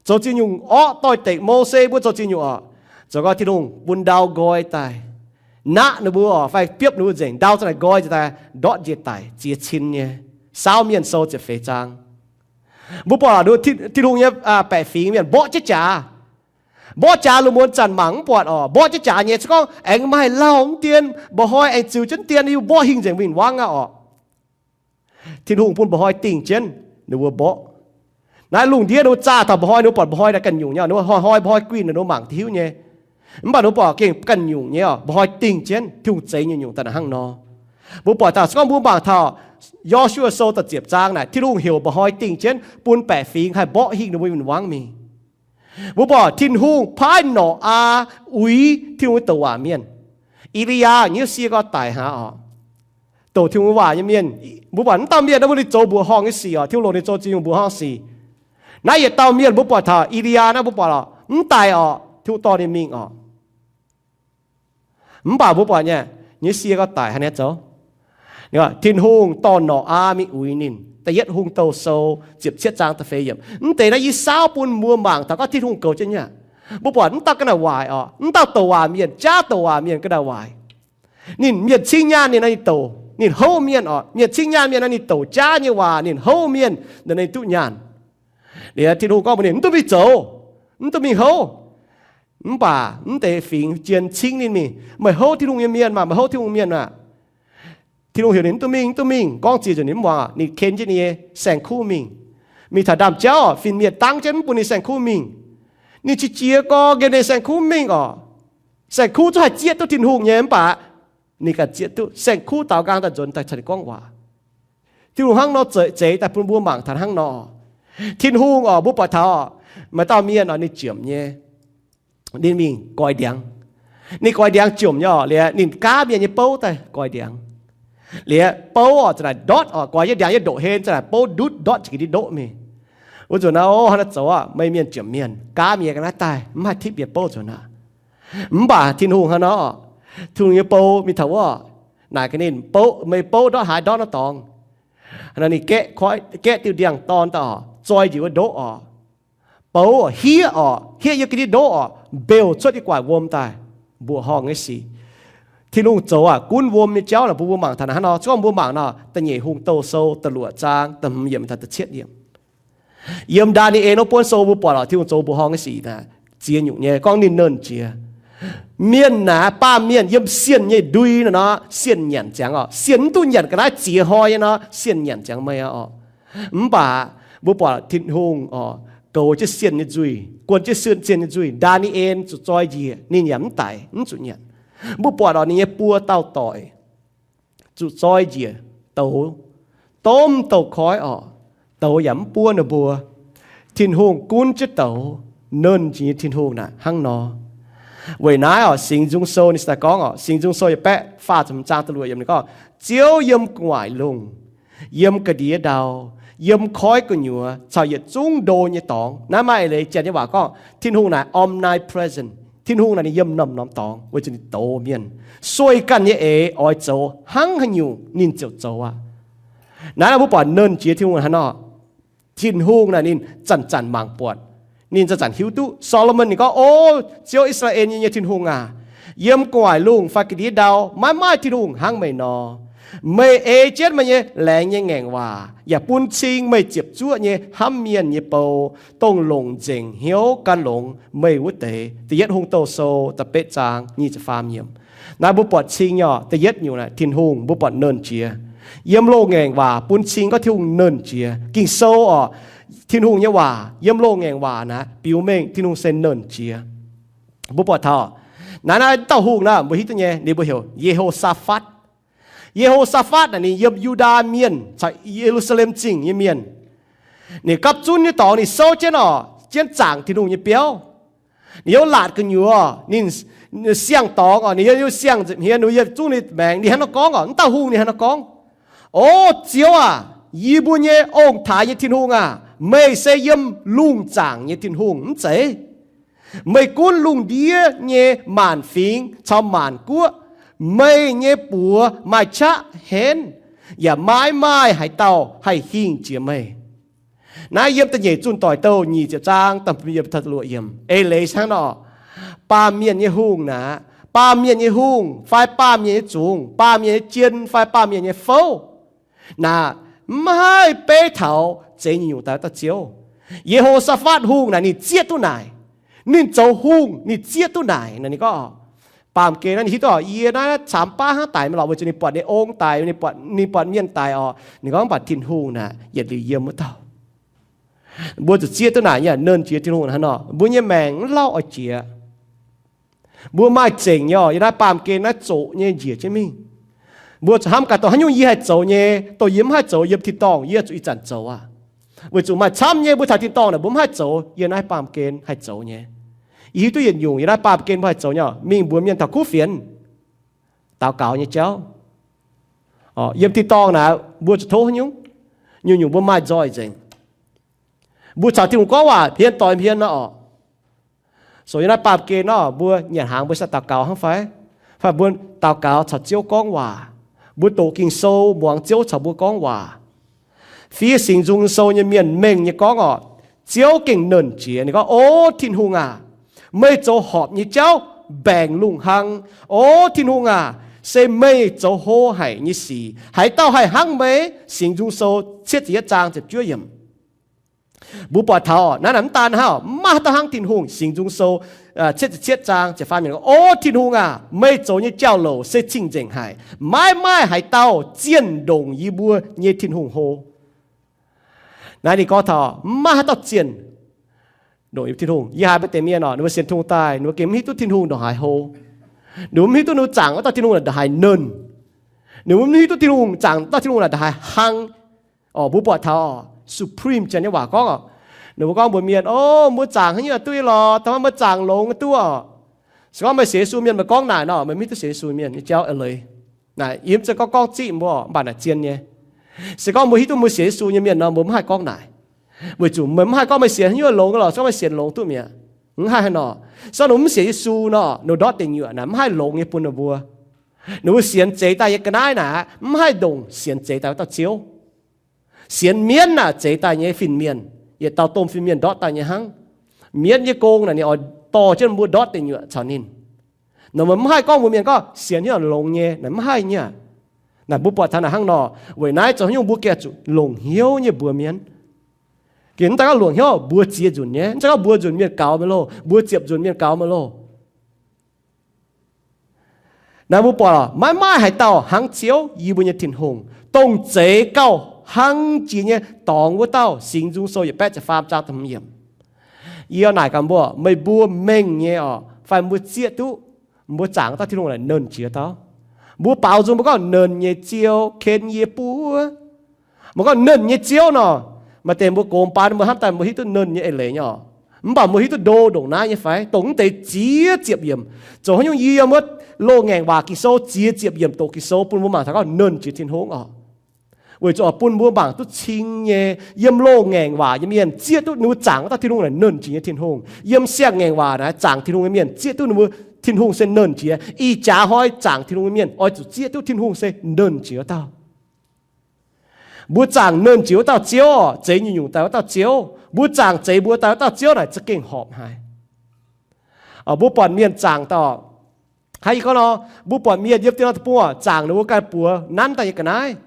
zoux ziex nyungc orqv doix-dekc. Mose mbuo zoux ziex nyungc oc, zoux gau Tin-Hungh bun ndau nqoi daaih, naqv ninh mbuo oc fai biopv ninh mbuo nzengc. Ndau za'naaic nqoi njiec daaih ndortv njiec daic ziex cin nyei. Saauv Mienh Sou ziepc feix zaang. Mbuo buatc Tin-Hungh nyei baeqc fingx mienh mborqv jienv jaax. Mborqv jaax lungh muonz zanc mangc mv buatc oc. Mborqv jienv jaax nyei se gorngv aengx maaih lauh mv dien, mba'hnoi aengx ziux jienv dien, yie mbuo mborqv hingh nzengc win-wangv aqv oc. Tin-Hungh bun mba'hnoi dingh jienv ninh mbuo mborqv. Naaiv lungh ndiev ninh mbuo zaah taux mba'hnoi, ninh mbuo buatc mba'hnoi naaiv ganh nyungc nyei, ninh mbuo hnoi-hnoi mba'hnoi guinh ninh mbuo mangc hiuv nyei. Mv baac ninh mbuo buatc gengh ganh nyungc nyei oc, mba'hnoi dingh jienv. Tin-Hungh zeix nyungc-nyungc daaih hnangv nor. Mbuo buatc taux se gorngv mbuo mangc taux Yo^su^waa Sou da'ziepc zaang naaic, Tin-Hungh heuc mba'hnoi dingh jienv bun baeqc fingx haih mborqv hingh ninh mbuo win-wangv mingh. Mbuo buatc Tin-Hungh paaiv Noqyaa uix Tin-Hungh nyei douc waac mienh. E^li^yaa nyei sie gorx daic hnangv oc. Douc Tin-Hungh waac nyei mienh, mbuo buatc mv dauh mienh naaiv mbuo ninh zoux mbuoqc horngh nyei sic oc. Tin-Hungh longc ninh zoux ziex nyungc mbuoqc horngh sic. Naaiv yietc dauh mienh mbuo buatc taux E^li^yaa naaiv mbuo buatc oc, mv daic oc, Tin-Hungh dorh ninh mingh oc. Mv baac mbuo buatc nyei, nyei sie gorx daic haaix nyungc zoux. Tin-Hungh dorh Noqyaa mingh uix ninh. Da'yietv Hungh Douh Sou ziepc cietv zaang da'feix yiemc. Mv deix naaiv yie saauv bun mbuo mangc taux gorngv Tin-Hungh goux jienv nyei. Mbuo buatc mv dauh ga'naaiv waaic oc, mv dauh douc waac mienh, jaav douc waac mienh ga'naaiv waaic. Ninh mienh cingv nyaanh ninh nor ninh douc, ninh houv mienh oc. Mienh cingv nyaanh mienh nor ninh douc jaav nyei waac, ninh houv mienh nor ninh duqv nyaanh. Liuz Tin-Hungh gorngv mbuox ninh, mv duqv mingh zoux, mv duqv mingh houv. Mv baac mv deix fingx jien cingv ninh mingh, meih houv Tin-Hungh nyei mienh maah, meih houv Tin-Hungh mienh maah. Tin-Hungh heuc ninh mv duqv mingh, mv duqv mingh. Gorngv ziex nzunc ninh mv muangx, ninh ken jienv ninh nyei saeng-kuv mingh. Mingh taux ndaamv-jauv, fin-mienh dangv jienv mv bun ninh saeng-kuv mingh. Ninh qiex jiez gorx nqemh ninh saeng-kuv mingh oc. Saeng-kuv zungv haih zieqv duqv Tin-Hungh nyei mv baac ninh ganh zieqv duqv. Saeng-kuv daaux nqaang daaih nzuonx daaih caux ninh gorngv waac. Tin-Hungh hnangv nor zeix daaih bun mbuo mangc taux hnangv nor. Tin-Hungh oc, mbuo buatc taux maaih dauh mienh oc, ninh jiemc nyei. Ninh mingh goix ndiangx. Ninh goix ndiangx jomc nyei oc, liuz ninh gaav mienh nyei bouv daaih goix ndiangx. Liuz bouv oc, za'naaic ndortv oc, goix nyei ndiangx nyei ndoqv-hlen, za'naaic bouv ndutv ndortv jiex ga'ndiev ndoqv mingh. Wuov nzunc naaiv, o, hnangv naaiv zoux aqv, meih mienh jiemc mienh, gaav mienh ga'naaiv daaih, mv haih tipv mienh bouv nzunc aqv. Mv baac Tin-Hungh hnangv nor, Tin-Hungh nyei bou mingh taux wuov, naaic gaax ninh, meih bouv ndortv haaix ndortv naaiv dorngx. Ninh gaeqv diuh ndiangx-dorn daaih oc, zoi njiec wuov ndoqv oc. Bouv hieqv oc, hieqv yiem ga'ndiev ndoqv oc, mbeuh cuotv i guaaic wuom daaih, mbuoqc horngh nyei sic. Tin-Hungh zoux aqv, gunv wuom nyei jauv naaic bun mbuo mangc taux naaiv hnangv nor. Se gorngv mbuo mangc nor, da'nyeic Hungh Douh Sou da'luoqc zaang da'hmz yiemc taux da'cietv yiemc. Yiem Ndaa^ni^en wuov buonv sou mbuo buatc oc, Tin-Hungh zoux mbuoqc horngh nyei sic naaic ziex nyungc nyei, gorngv ninh nernh jiex. Mienh naaic, baamh mienh yiem sienh nyei ndui naaic nor, sienh nyanc ziangx oc. Sienh mv duqv nyanc ga'naaiv ziex hnoi nyei nor, sienh nyanc ziangx meih oc. Mv baac mbuo buatc Tin-Hungh oc, goux jienv sienh nyei nzuih, guon jienv sienh, sienh nyei nzuih. Ndaa^ni^en zuqc zoi njiec, ninh yaac mv daic, mv zuqc nyanc. Mbuo buatc oc, ninh nyei buo dauh doic zuqc zoi njiec douz, domh douz-koiv oc, douz yaac mv buov ninh mbuo. Tin-Hungh gunv jienv douz, nernh jiex nyei Tin-Hungh naaic hnangv nor. Weic naaiv oc, Singx Nzung Sou ninh se daaih gorngv oc, Singx Nzung Sou yietc baeqv faah ziepc hmz zaang da'luoqc yiemc ninh gorngv, Ziouv yiem gu'nguaaic lungh, yiem ga'ndiev ndau, yiem koiv gu'nyuoz caux yietc zungv ndo nyei dorngx. Naaiv maaih eix leiz Janx nyei waac gorngv Tin-Hungh naaic omnipresent. Tin-Hungh naaic ninh yiem norm-norm dorngx weic zuqc ninh douz mienh. Sueih ganh nyei eix oix zoux hnangv haaix nyungc ninh ziouc zoux aqv. Naaiv mbuo buatc nernh jiex Tin-Hungh hnangv nor. Tin-Hungh naaic ninh zanc-zanc mangc buatc, ninh zanc-zanc hiuv duqv. Saa^lo^morn ninh gorngv, O Ziouv, I^saa^laa^en nyei Tin-Hungh aac, yiem gu'nguaaic lungh fai ga'ndiev ndau maiv maaih Tin-Hungh hnangv meih nor. Meih ei jienv meih nyei laengz nyei ngaengc waac yaac bun cing meih ziepc zuoqv nyei hnamv mienh nyei bou, dongh longc nzengc hnyouv gan longx meih wuov deix. Da'yietv Hungh Douh Sou da'betv zaang nyic ziepc faam yiemc. Naaiv mbuo buatc cing nyei oc. Da'yietv nyungc naaic Tin-Hungh mbuo buatc nernh jiex. Yiem loz-ngaengc waac bun cing gorngv Tin-Hungh nernh jiex. Ging-Sou orqc, Tin-Hungh nyei waac yiem loz-ngaengc waac naaic biux mengh Tin-Hungh se nernh jiex. Mbuo buatc taux naaiv, naaiv dauh hungh naaic mbuo hiuv duqv nyei, ninh mbuo heuc Ye^ho^saa^fatv. Ye^ho^saa^fatv naaic ninh yiem Yu^ndaa Mienh caux Ye^lu^saa^lem Zingh nyei mienh. Ninh gapv zunv nyei dorngx ninh souv jienv orqc, jienv zaangc Tin-Hungh nyei biauv. Ninh yiem laatc gu'nyuoz, ninh siang-dorngx orqc, ninh yiem siang-nzipc hmien, ninh yiem zungv ninh maengx, ninh hnangv nor gorngv orqc, wuov dauh hungh ninh hnangv nor gorngv, O Ziouv aac, yie mbuo nyei ong-taaix nyei Tin-Hungh aac, meih se yiem lungh zaangc nyei Tin-Hungh mv zeiz? Meih gunv lungh ndiev nyei maanc fingx caux maanc guoqv, meih nyei buoz maaih qaqv henv, yaac maiv maaih haaix dauh haih hingh jiex meih. Naaiv yiem Da'nyeic Zunh Doic Douh nyic ziepc zaang da'luoqc yiemc. Eix leiz hnangv nor, baamh mienh nyei hungh naaic, baamh mienh nyei hungh fai baamh mienh nyei zungx, baamh mienh nyei jien fai baamh mienh nyei fouv, naaic mv haih beiv taux zeix nyungc-nyungc daaih wuov dauh Ziouv. Ye^ho^saa^fatv Hungh naaic ninh zieqv duqv naaic. Ninh zoux hungh ninh zieqv duqv naaic. Ninh gorngv, baamh gen naaiv ninh hiuv duqv orqc, yie naaiv camx baav hnangv daic mingh lorqc, weic zuqc ninh buatc ninh ong daic, ninh buatc mienh daic orqc. Ninh gorngv mv baac Tin-Hungh naaic yietc liuz yiem wuov dauh. Mbuo zuqc zieqv duqv naaic nyei, nernh jiex Tin-Hungh hnangv nor, mbuo nyei maengc mv lauh oix jiex. Mbuo maaih zengc nyei orqc, yiem naaiv baamh gen naaiv zoqc nyei njiec jienv mingh. Mbuo zuqc hnamv gaax dongh haaix nyungc yie haih zoux nyei, dongh yie mv haih zoux yiem tin-dorngh yie zuqc ih zanc zoux aqv. Weic zuqc maaih camv nyei mbuo taux tin-dorngh naaic mbuo mv haih zoux, yiem naaiv baamh gen haih zoux nyei. Yie hiuv duqv yietc nyungc yiem naaiv baamh gen mbuo haih zoux nyei, mingh mbuox mienh taux kuv fienx, daux gaux nyei jauv. Yiem tin-dorngh naaic mbuo zuqc tov haaix nyungc? Nyungc-nyungc mbuo maaih nzoih nzengc. Mbuo caux Tin-Hungh gorngv waac hmien doix hmien nor orqc. So yiem naaiv baamh gen nor mbuo nyanc hnaangx mbuo sa daux gaux hnangv fai? Fai mbuo daux gaux caux Ziouv gorngv waac, mbuo doqc Ging-Sou muangx Ziouv caux mbuo gorngv waac. Fiev Singx Nzung Sou nyei mienh mengh nyei gorngv orqc, Ziouv gengh nernh jiex. Ninh gorngv, O Tin-Hungh aac, meih zoux horpc nyei jauv mbaengc lungh hlang. O Tin-Hungh aac, se meih zoux hlo haic nyei sic. Haaix dauh haih hnangv meih? Singx Nzung Sou cietv ziepc yietv zaang ziepc juov yiemc. Mbuo buatc taux naaiv naaic mv daan hnangv, mv maaih haaix dauh hnangv Tin-Hungh. Singx Nzung Sou cietv ziepc cietv zaang ziepc faam yiemc, O Tin-Hungh aac, meih zoux nyei jauv-louc se cing-nzengc haic. Maiv maaih haaix dauh zienh ndongc yie mbuo nyei Tin-Hungh hlo. Naaiv ninh gorngv taux mv maaih haaix dauh zienh ndongc yie mbuo Tin-Hungh. Yie haiz maaih deix mienh orqc, ninh mbuo sienx Tin-Hungh daaih, ninh mbuo gengh mv hiuv duqv Tin-Hungh ndongc haaix hlo. Ninh mbuo mv hiuv duqv ninh mbuo zaangc wuov dauh Tin-Hungh naaic ndongc haaix nernh. Ninh mbuo mv hiuv duqv Tin-Hungh, zaangc dauh Tin-Hungh naaic ndongc haaix hlang. Orqc, mbuo buatc taux orqc, supreme janx nyei waac gorngv orqc, ninh mbuo gorngv mbuox mienh, O, mbuo zaangc haaix nyungc duqv lorz, da'faanh mbuo zaangc longx duqv orqc. Se gorngv meih sienx Yesu mienh meih gorngv naaic nor, meih mv hiuv duqv sienx Yesu mienh nyei jauv eix leiz. Naaic yie mv zeiz gorngv gorngv zipv mbuo, mv baac naaic zien nyei. Se gorngv mbuo hiuv duqv mbuo sienx Yesu nyei mienh nor, mbuo mv haih gorngv naaic. Weic zuqc meih mv haih gorngv meih sienx haaix nyungc longx lorqc, se gorngv meih sienx longx duqv mi'aqv. Mv haih haaix nor. Se gorngv ninh mv sienx Yesu nor, ninh ndortv deic nyuoqc naaic mv haih longx nyei bun ninh mbuo. Ninh mbuo sienx zeix daaih nyei ga'naaiv naaic mv haih ndongc sienx zeix daaih wuov dauh Ziouv. Sienx mienv naaic zeix daaih nyei fin-mienh, yietc dauh domh fin-mienh ndortv daaih nyei hnangv. Mienv nyei gong naaic ninh oix dorh jienv mbuo ndortv deic nyuoqc caux ninh. Nor meih mv haih gorngv mbuox mienh gorngv sienx haaix nyungc longx nyei, naaic mv haih nyei. Naaic mbuo buatc taux naaic hnangv nor, weic naaiv zoux haaix nyungc mbuo gengh zuqc longc hnyouv nyei mbuox mienh. Gengh mv daan gorngv longc hnyouv mbuox ziex nzunc nyei, mv zeiz gorngv mbuox nzunc mienh gaux meih loh, mbuox ziepc nzunc mienh gaux meih loh. Naaiv mbuo buatc maiv maaih haaix dauh hnangv Ziouv, yie mbuo nyei Tin-Hungh, dongh zeix gauh hlang jiex nyei dorngx wuov dauh. Singx Nzung Sou yietc baeqv ziepc faam zaang da'hmz yiemc. Yie naaic gaax mbuo, meih mbuo mengh nyei orqc, fai mbuo zieqv duqv mbuo zaangc dauh Tin-Hungh naaic nernh jiex dauh? Mbuo baaux nzung mbuo gorngv, Nernh nyei Ziouv, ken yie buov. Mbuo gorngv nernh nyei Ziouv nor, maaih deix mbuo gox baan mbuo hnamv daaih mbuo hiuv duqv nernh nyei eix leiz nyei orqc. Mv baac mbuo hiuv duqv ndo ndongc naaiv nyei fai? Dongh mv deix ziex ziepc yiemc. Zoux haaix nyungc yie yiem wuov loz-ngaengc waac Ging-Sou ziex ziepc yiemc doqc Ging-Sou bun mbuo mangc taux gorngv nernh jiex Tin-Hungh orqc. Weic zuqc bun mbuo mangc duqv cing nyei, yiem loz-ngaengc waac nyei mienh zieqv duqv ninh mbuo zaangc wuov dauh Tin-Hungh naaic nernh jiex nyei Tin-Hungh. Yiem siang-ngaengc waac naaic zaangc Tin-Hungh nyei mienh zieqv duqv ninh mbuo Tin-Hungh se nernh jiex. Ih jaax hnoi zaangc Tin-Hungh nyei mienh oix zuqc zieqv duqv Tin-Hungh se nernh jiex wuov dauh. Mbuo zaangc nernh jiex wuov dauh Ziouv, zeix nyungc-nyungc daaih wuov dauh Ziouv. Mbuo zaangc zeix mbuo daaih wuov dauh Ziouv naaic za'gengh horpc haic. Mbuo buatc mienh zaangc daaih, haaix yie gorngv nor, mbuo buatc mienh yiem dien nor deic-bung zaangc ninh mbuo ganh buoz nanv daaih nyei ga'naaiv.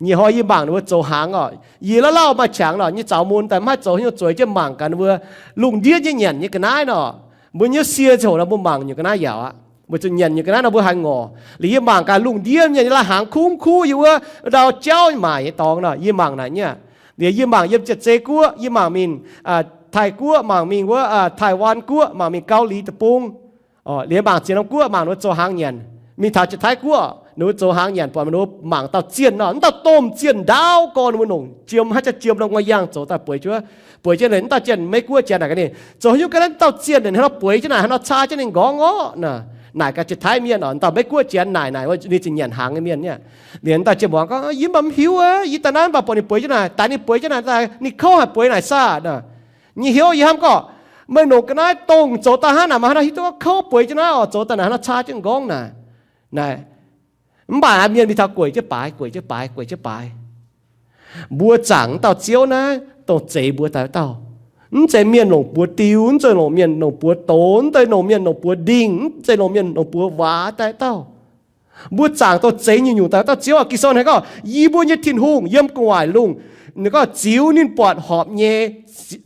Nyiec hnoi yie mangc ninh mbuo zoux hnaangx orqc, yie lauh lauh maaih qangx lorqc, nyei zaux mun daaih mv haih zoux haaix nyungc, zueiz jienv mangc gaax ninh mbuo lungh ndiev nyei nyanc nyei ga'naaiv nor. Mbuo nyei sie ziouc nor mbuo mangc nyungc ga'naaiv yaauc aqv. Weic zuqc nyanc nyei ga'naaiv nor mbuo haiz ngorc. Liuz yie mangc gaax lungh ndiev mienh nyei lai-hnaangx kungx kuv yie wuov ndau jauv maac nyei dorngx nor, yie mangc naaic nyei. Liuz yie mangc yiem Jaav-Zei guoqv, yie mangc mingh Taiv guoqv, mangc mingh wuov Taiv Waan guoqv, mangc mingh Gau Li deic-bung. Liuz mangc ziex norm guoqv, mangc ninh mbuo zoux hnaangx nyanc. Mingh taux Jaav-Taiv guoqv, ninh mbuo zoux hnaangx nyanc, buatc ninh mbuo mangc dauh zienh nor, m'dauh domh zienh ndaauv gorn ninh mbuo longc jiem, haaix jaax jiem norm gu'nyuoz yangh zoux daaih bueix jienv, bueix jienv liuz m'dauh zienh Meiv-Guoqv janx naaic gaax ninh, zoux haaix nyungc ga'naaiv dauh zienh naaic hnangv nor bueix jienv naaic, hnangv nor caa jienv ninh nqorngv orqc nor. Naaic gaax Jaav-Taiv mienh orqc, dauh Meiv-Guoqv janx naaic, naaic ninh zinh nyanc hnaangx nyei mienh nyei. Liuz m'dauh zienh muangx gorngv, Yie mv baac mv hiuv aqv, yie daaih naaiv mv baac buatc ninh bueix jienv naaic, daaih ninh bueix jienv naaic, ninh kouv haic bueix naaic saah nor. Nyei hnyouv yie hnamv gorngv, meih longc ga'naaiv dongh zoux daaih hnangv naaic, maaih hnangv nor hiuv duqv gorngv kouv bueix jienv naaiv orqc, zoux daaih naaic hnangv nor caa jienv nqorngv naaic. Naaic, mv baac mienh mingh taux gueic jienv baaix, gueic jienv baaix, gueic jienv baaix. Mbuo zaangc m'dauh Ziouv naaiv dongh zeix mbuo daaih dauh. Mv zeiz mienh longc buoz diu, mv zeiz longc mienh longc buoz doz, mv zeiz longc mienh longc buoz ndingh, mv zeiz longc mienh longc buoz waac daaih dauh. Mbuo zaangc dongh zeix nyungc-nyungc daaih dauh Ziouv aqv. Ging-Sou naaic gorngv, Yie mbuo nyei Tin-Hungh yiem gu'nguaaic lungh, ninh gorngv ziux ninh buatc horpc nyei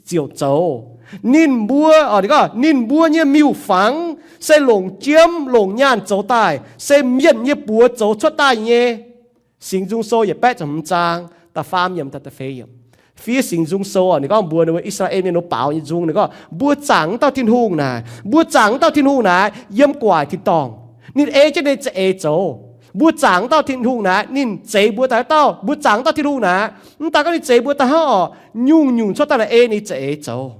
ziouc zoux. Ninh mbuo, ninh gorngv ninh mbuo nyei miuc-fangx se longc jiem longc nyaanh zoux daaih, se mienh nyei buoz zoux cuotv daaih nyei. Singx Nzung Sou yietc baeqv ziepc hmz zaang da'faam yiemc taux da'feix yiemc. Fiev Singx Nzung Sou, ninh gorngv mbuox ninh mbuo I^saa^laa^en mienh ninh mbuo baaux nyei nzung, ninh gorngv, Mbuo zaangc m'dauh Tin-Hungh naaic, mbuo zaangc m'dauh Tin-Hungh naaic yiem gu'nguaaic tin-dorngh. Ninh ei jienv ninh za'eix zoux. Mbuo zaangc m'dauh Tin-Hungh naaic, ninh zeix mbuo daaih dauh. Mbuo zaangc m'dauh Tin-Hungh naaic, mv daaih gorngv ninh zeix mbuo daaih hnangv orqc, nyungc-nyungc cuotv daaih naaic ei ninh za'eix zoux.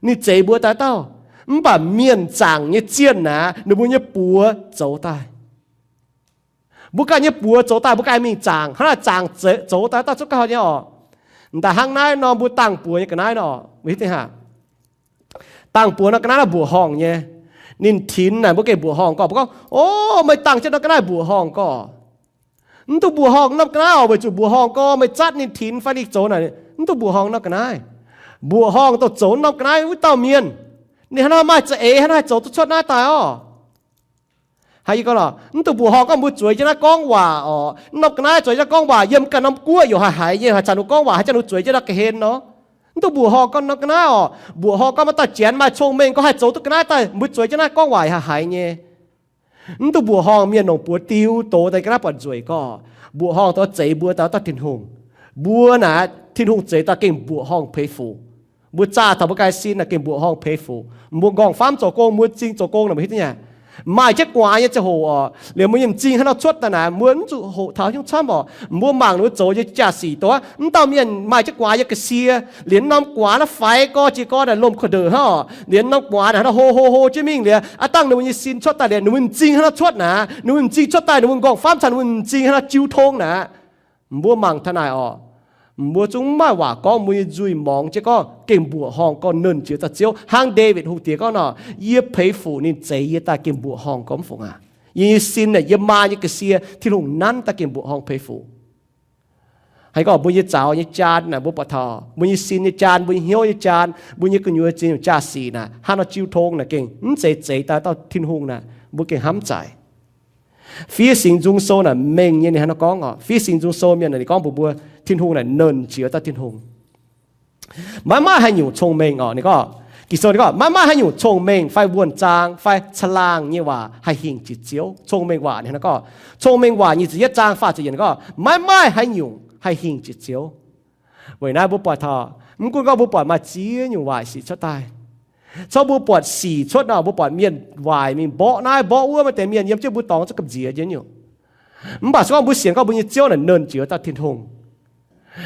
Ninh zeix mbuo daaih dauh. Mv baac mienh zaangc nyei zienh naaic, ninh mbuo nyei buoz zoux daaih. Mbuo ganh nyei buoz zoux daaih, mbuo ganh mingh zaangc, hnangv naaic zaangc zoux daaih dauh zungv gauh nyei orqc. Daaih hnangv naaiv nor mbuo dangh buoz nyei ga'naaiv nor, dangh buoz nor ga'naaiv naaiv mbuoqc horngh nyei. Ninh tinx naaic mbuo gengh mbuoqc horngh gorx. Mbuo gorngv, O, meih dangh jienv norm ga'naaiv mbuoqc horngh gorx. Mv dungx mbuoqc horngh norm ga'naaiv oc, weic zuqc mbuoqc horngh gorx meih zatv ninh tinx fai ninh zoux naaic, mv dungx mbuoqc horngh norm ga'naaiv. Mbuoqc horngh dongh zoux norm ga'naaiv wuov dauh mienh, ninh hnangv naaiv maaih za'eix, hnangv naaiv haih zoux duqv cuotv naaiv daaih orqc. Haiz yie gorngv lorqc, mv dungx mbuoqc horngh gorngv mbuo zueiz jienv naaiv gorngv waac orqc. Norm ga'naaiv zueiz jienv gorngv waac yiem ganh norm guoqv yaac haih haiz nyei, haaix zanc ninh gorngv waac haaix zanc ninh zueiz jienv naaiv ga'hlen nor. Mv dungx mbuoqc horngh gorngv norm ga'naaiv orqc. Mbuoqc horngh gorngv maaih dauh janx maaih cong-mengh gorngv haih zoux duqv ga'naaiv daaih, mbuo zueiz jienv naaiv gorngv waac yaac haih haiz nyei. Mv dungx mbuoqc horngh mienh longc buoz diu doz daaih ga'naaiv buatc nzueic gorx. Mbuoqc horngh dongh zeix mbuo dauh dauh Tin-Hungh. Mbuo naaic Tin-Hungh zeix daaih gengh mbuoqc horngh peix fuc. Mbuo zaah taux mbuo ganh sin naaic gengh mbuoqc horngh peix fuc. Mbuo nqorngv-famv zoux gong, mbuo m'zing zoux gong naaic mbuo hiuv duqv nyei. Maaih jienv gu'nguaaz nyei ziangh hoc orqc, liemh mbuo nyei m'zing hnangv nor cuotv daaih naaic, mbuo mv zuqc hoqc taux nyungc camv orqc. Mbuo mangc ninh mbuo zoux nyei jaa-sic dongh mv dauh mienh maaih jienv gu'nguaaz nyei ga'sie, liemh norm gu'nguaaz naaiv faix gorx jiex gorx naaic lomh ka'ndeic hnangv orqc. Liemh norm gu'nguaaz naaic hnangv nor ho ho ho jienv mingh liuz, aav dangh ninh mbuo nyei sin cuotv daaih liuz, ninh mbuo m'zing hnangv nor cuotv naaic, ninh mbuo m'zing cuotv daaih, ninh mbuo nqorngv-famv caux ninh mbuo m'zing hnangv nor jiu tong naaic. Mbuo mangc taux naaic orqc, mbuo zungv mv maaih waac gorngv, mbuo nyei nzuih morngx jienv gorngv gengh mbuoqc horngh gorngv nernh jiex dauh Ziouv. Hnangv Ndaawitv Hungh Diex gorngv nor, Yie peix fuc ninh zeix yie daaih gengh mbuoqc horngh gorngv mv fungc aqv. Yie nyei sin naaic, yiem maa nyei ga'sie Tin-Hungh nanv daaih gengh mbuoqc horngh peix fuc. Haiz gorngv mbuo nyei zaux nyei jaan naaic, mbuo buatc taux mbuo nyei sin nyei jaan, mbuo nyei hnyouv nyei jaan, mbuo nyei gu'nyuoz ziex nyungc jaa-sic naaic, hnangv nor jiu tong naaic gengh mv zeiz zeix daaih dauh Tin-Hungh naaic, mbuo gengh hnamv zaic. Fiev Singx Nzung Sou naaic mengh nyei ninh hnangv nor gorngv orqc. Fiev Singx Nzung Sou mienh naaic ninh gorngv mbuox mbuo, Tin-Hungh naaic nernh jiex dauh Tin-Hungh. Maiv maaih haaix nyungc cong-mengh orqc. Ninh gorngv, Ging-Sou ninh gorngv, maiv maaih haaix nyungc cong-mengh fai wuonh zaang fai caangh laangh nyei waac haih hingh jiex Ziouv. Cong-mengh waac ninh hnangv nor gorngv, Cong-mengh waac nyic ziepc yietv zaang faah ziepc yietc ninh gorngv, maiv maaih haaix nyungc haih hingh jiex Ziouv. Weic naaiv mbuo buatc taux, mv gunv gorngv mbuo buatc maaih ziex nyungc waaic sic cuotv daaih. Cov mbuo buatc sic cuotv nor, mbuo buatc mienh waaic mingh mborqv naaiv mborqv wuov, maaih deix mienh yiem jienv mbuo dorngx zungv gamh nziex jienv nyungc. Mv baac se gorngv mbuo sienx gorngv mbuo nyei Ziouv naaic nernh jiex dauh Tin-Hungh.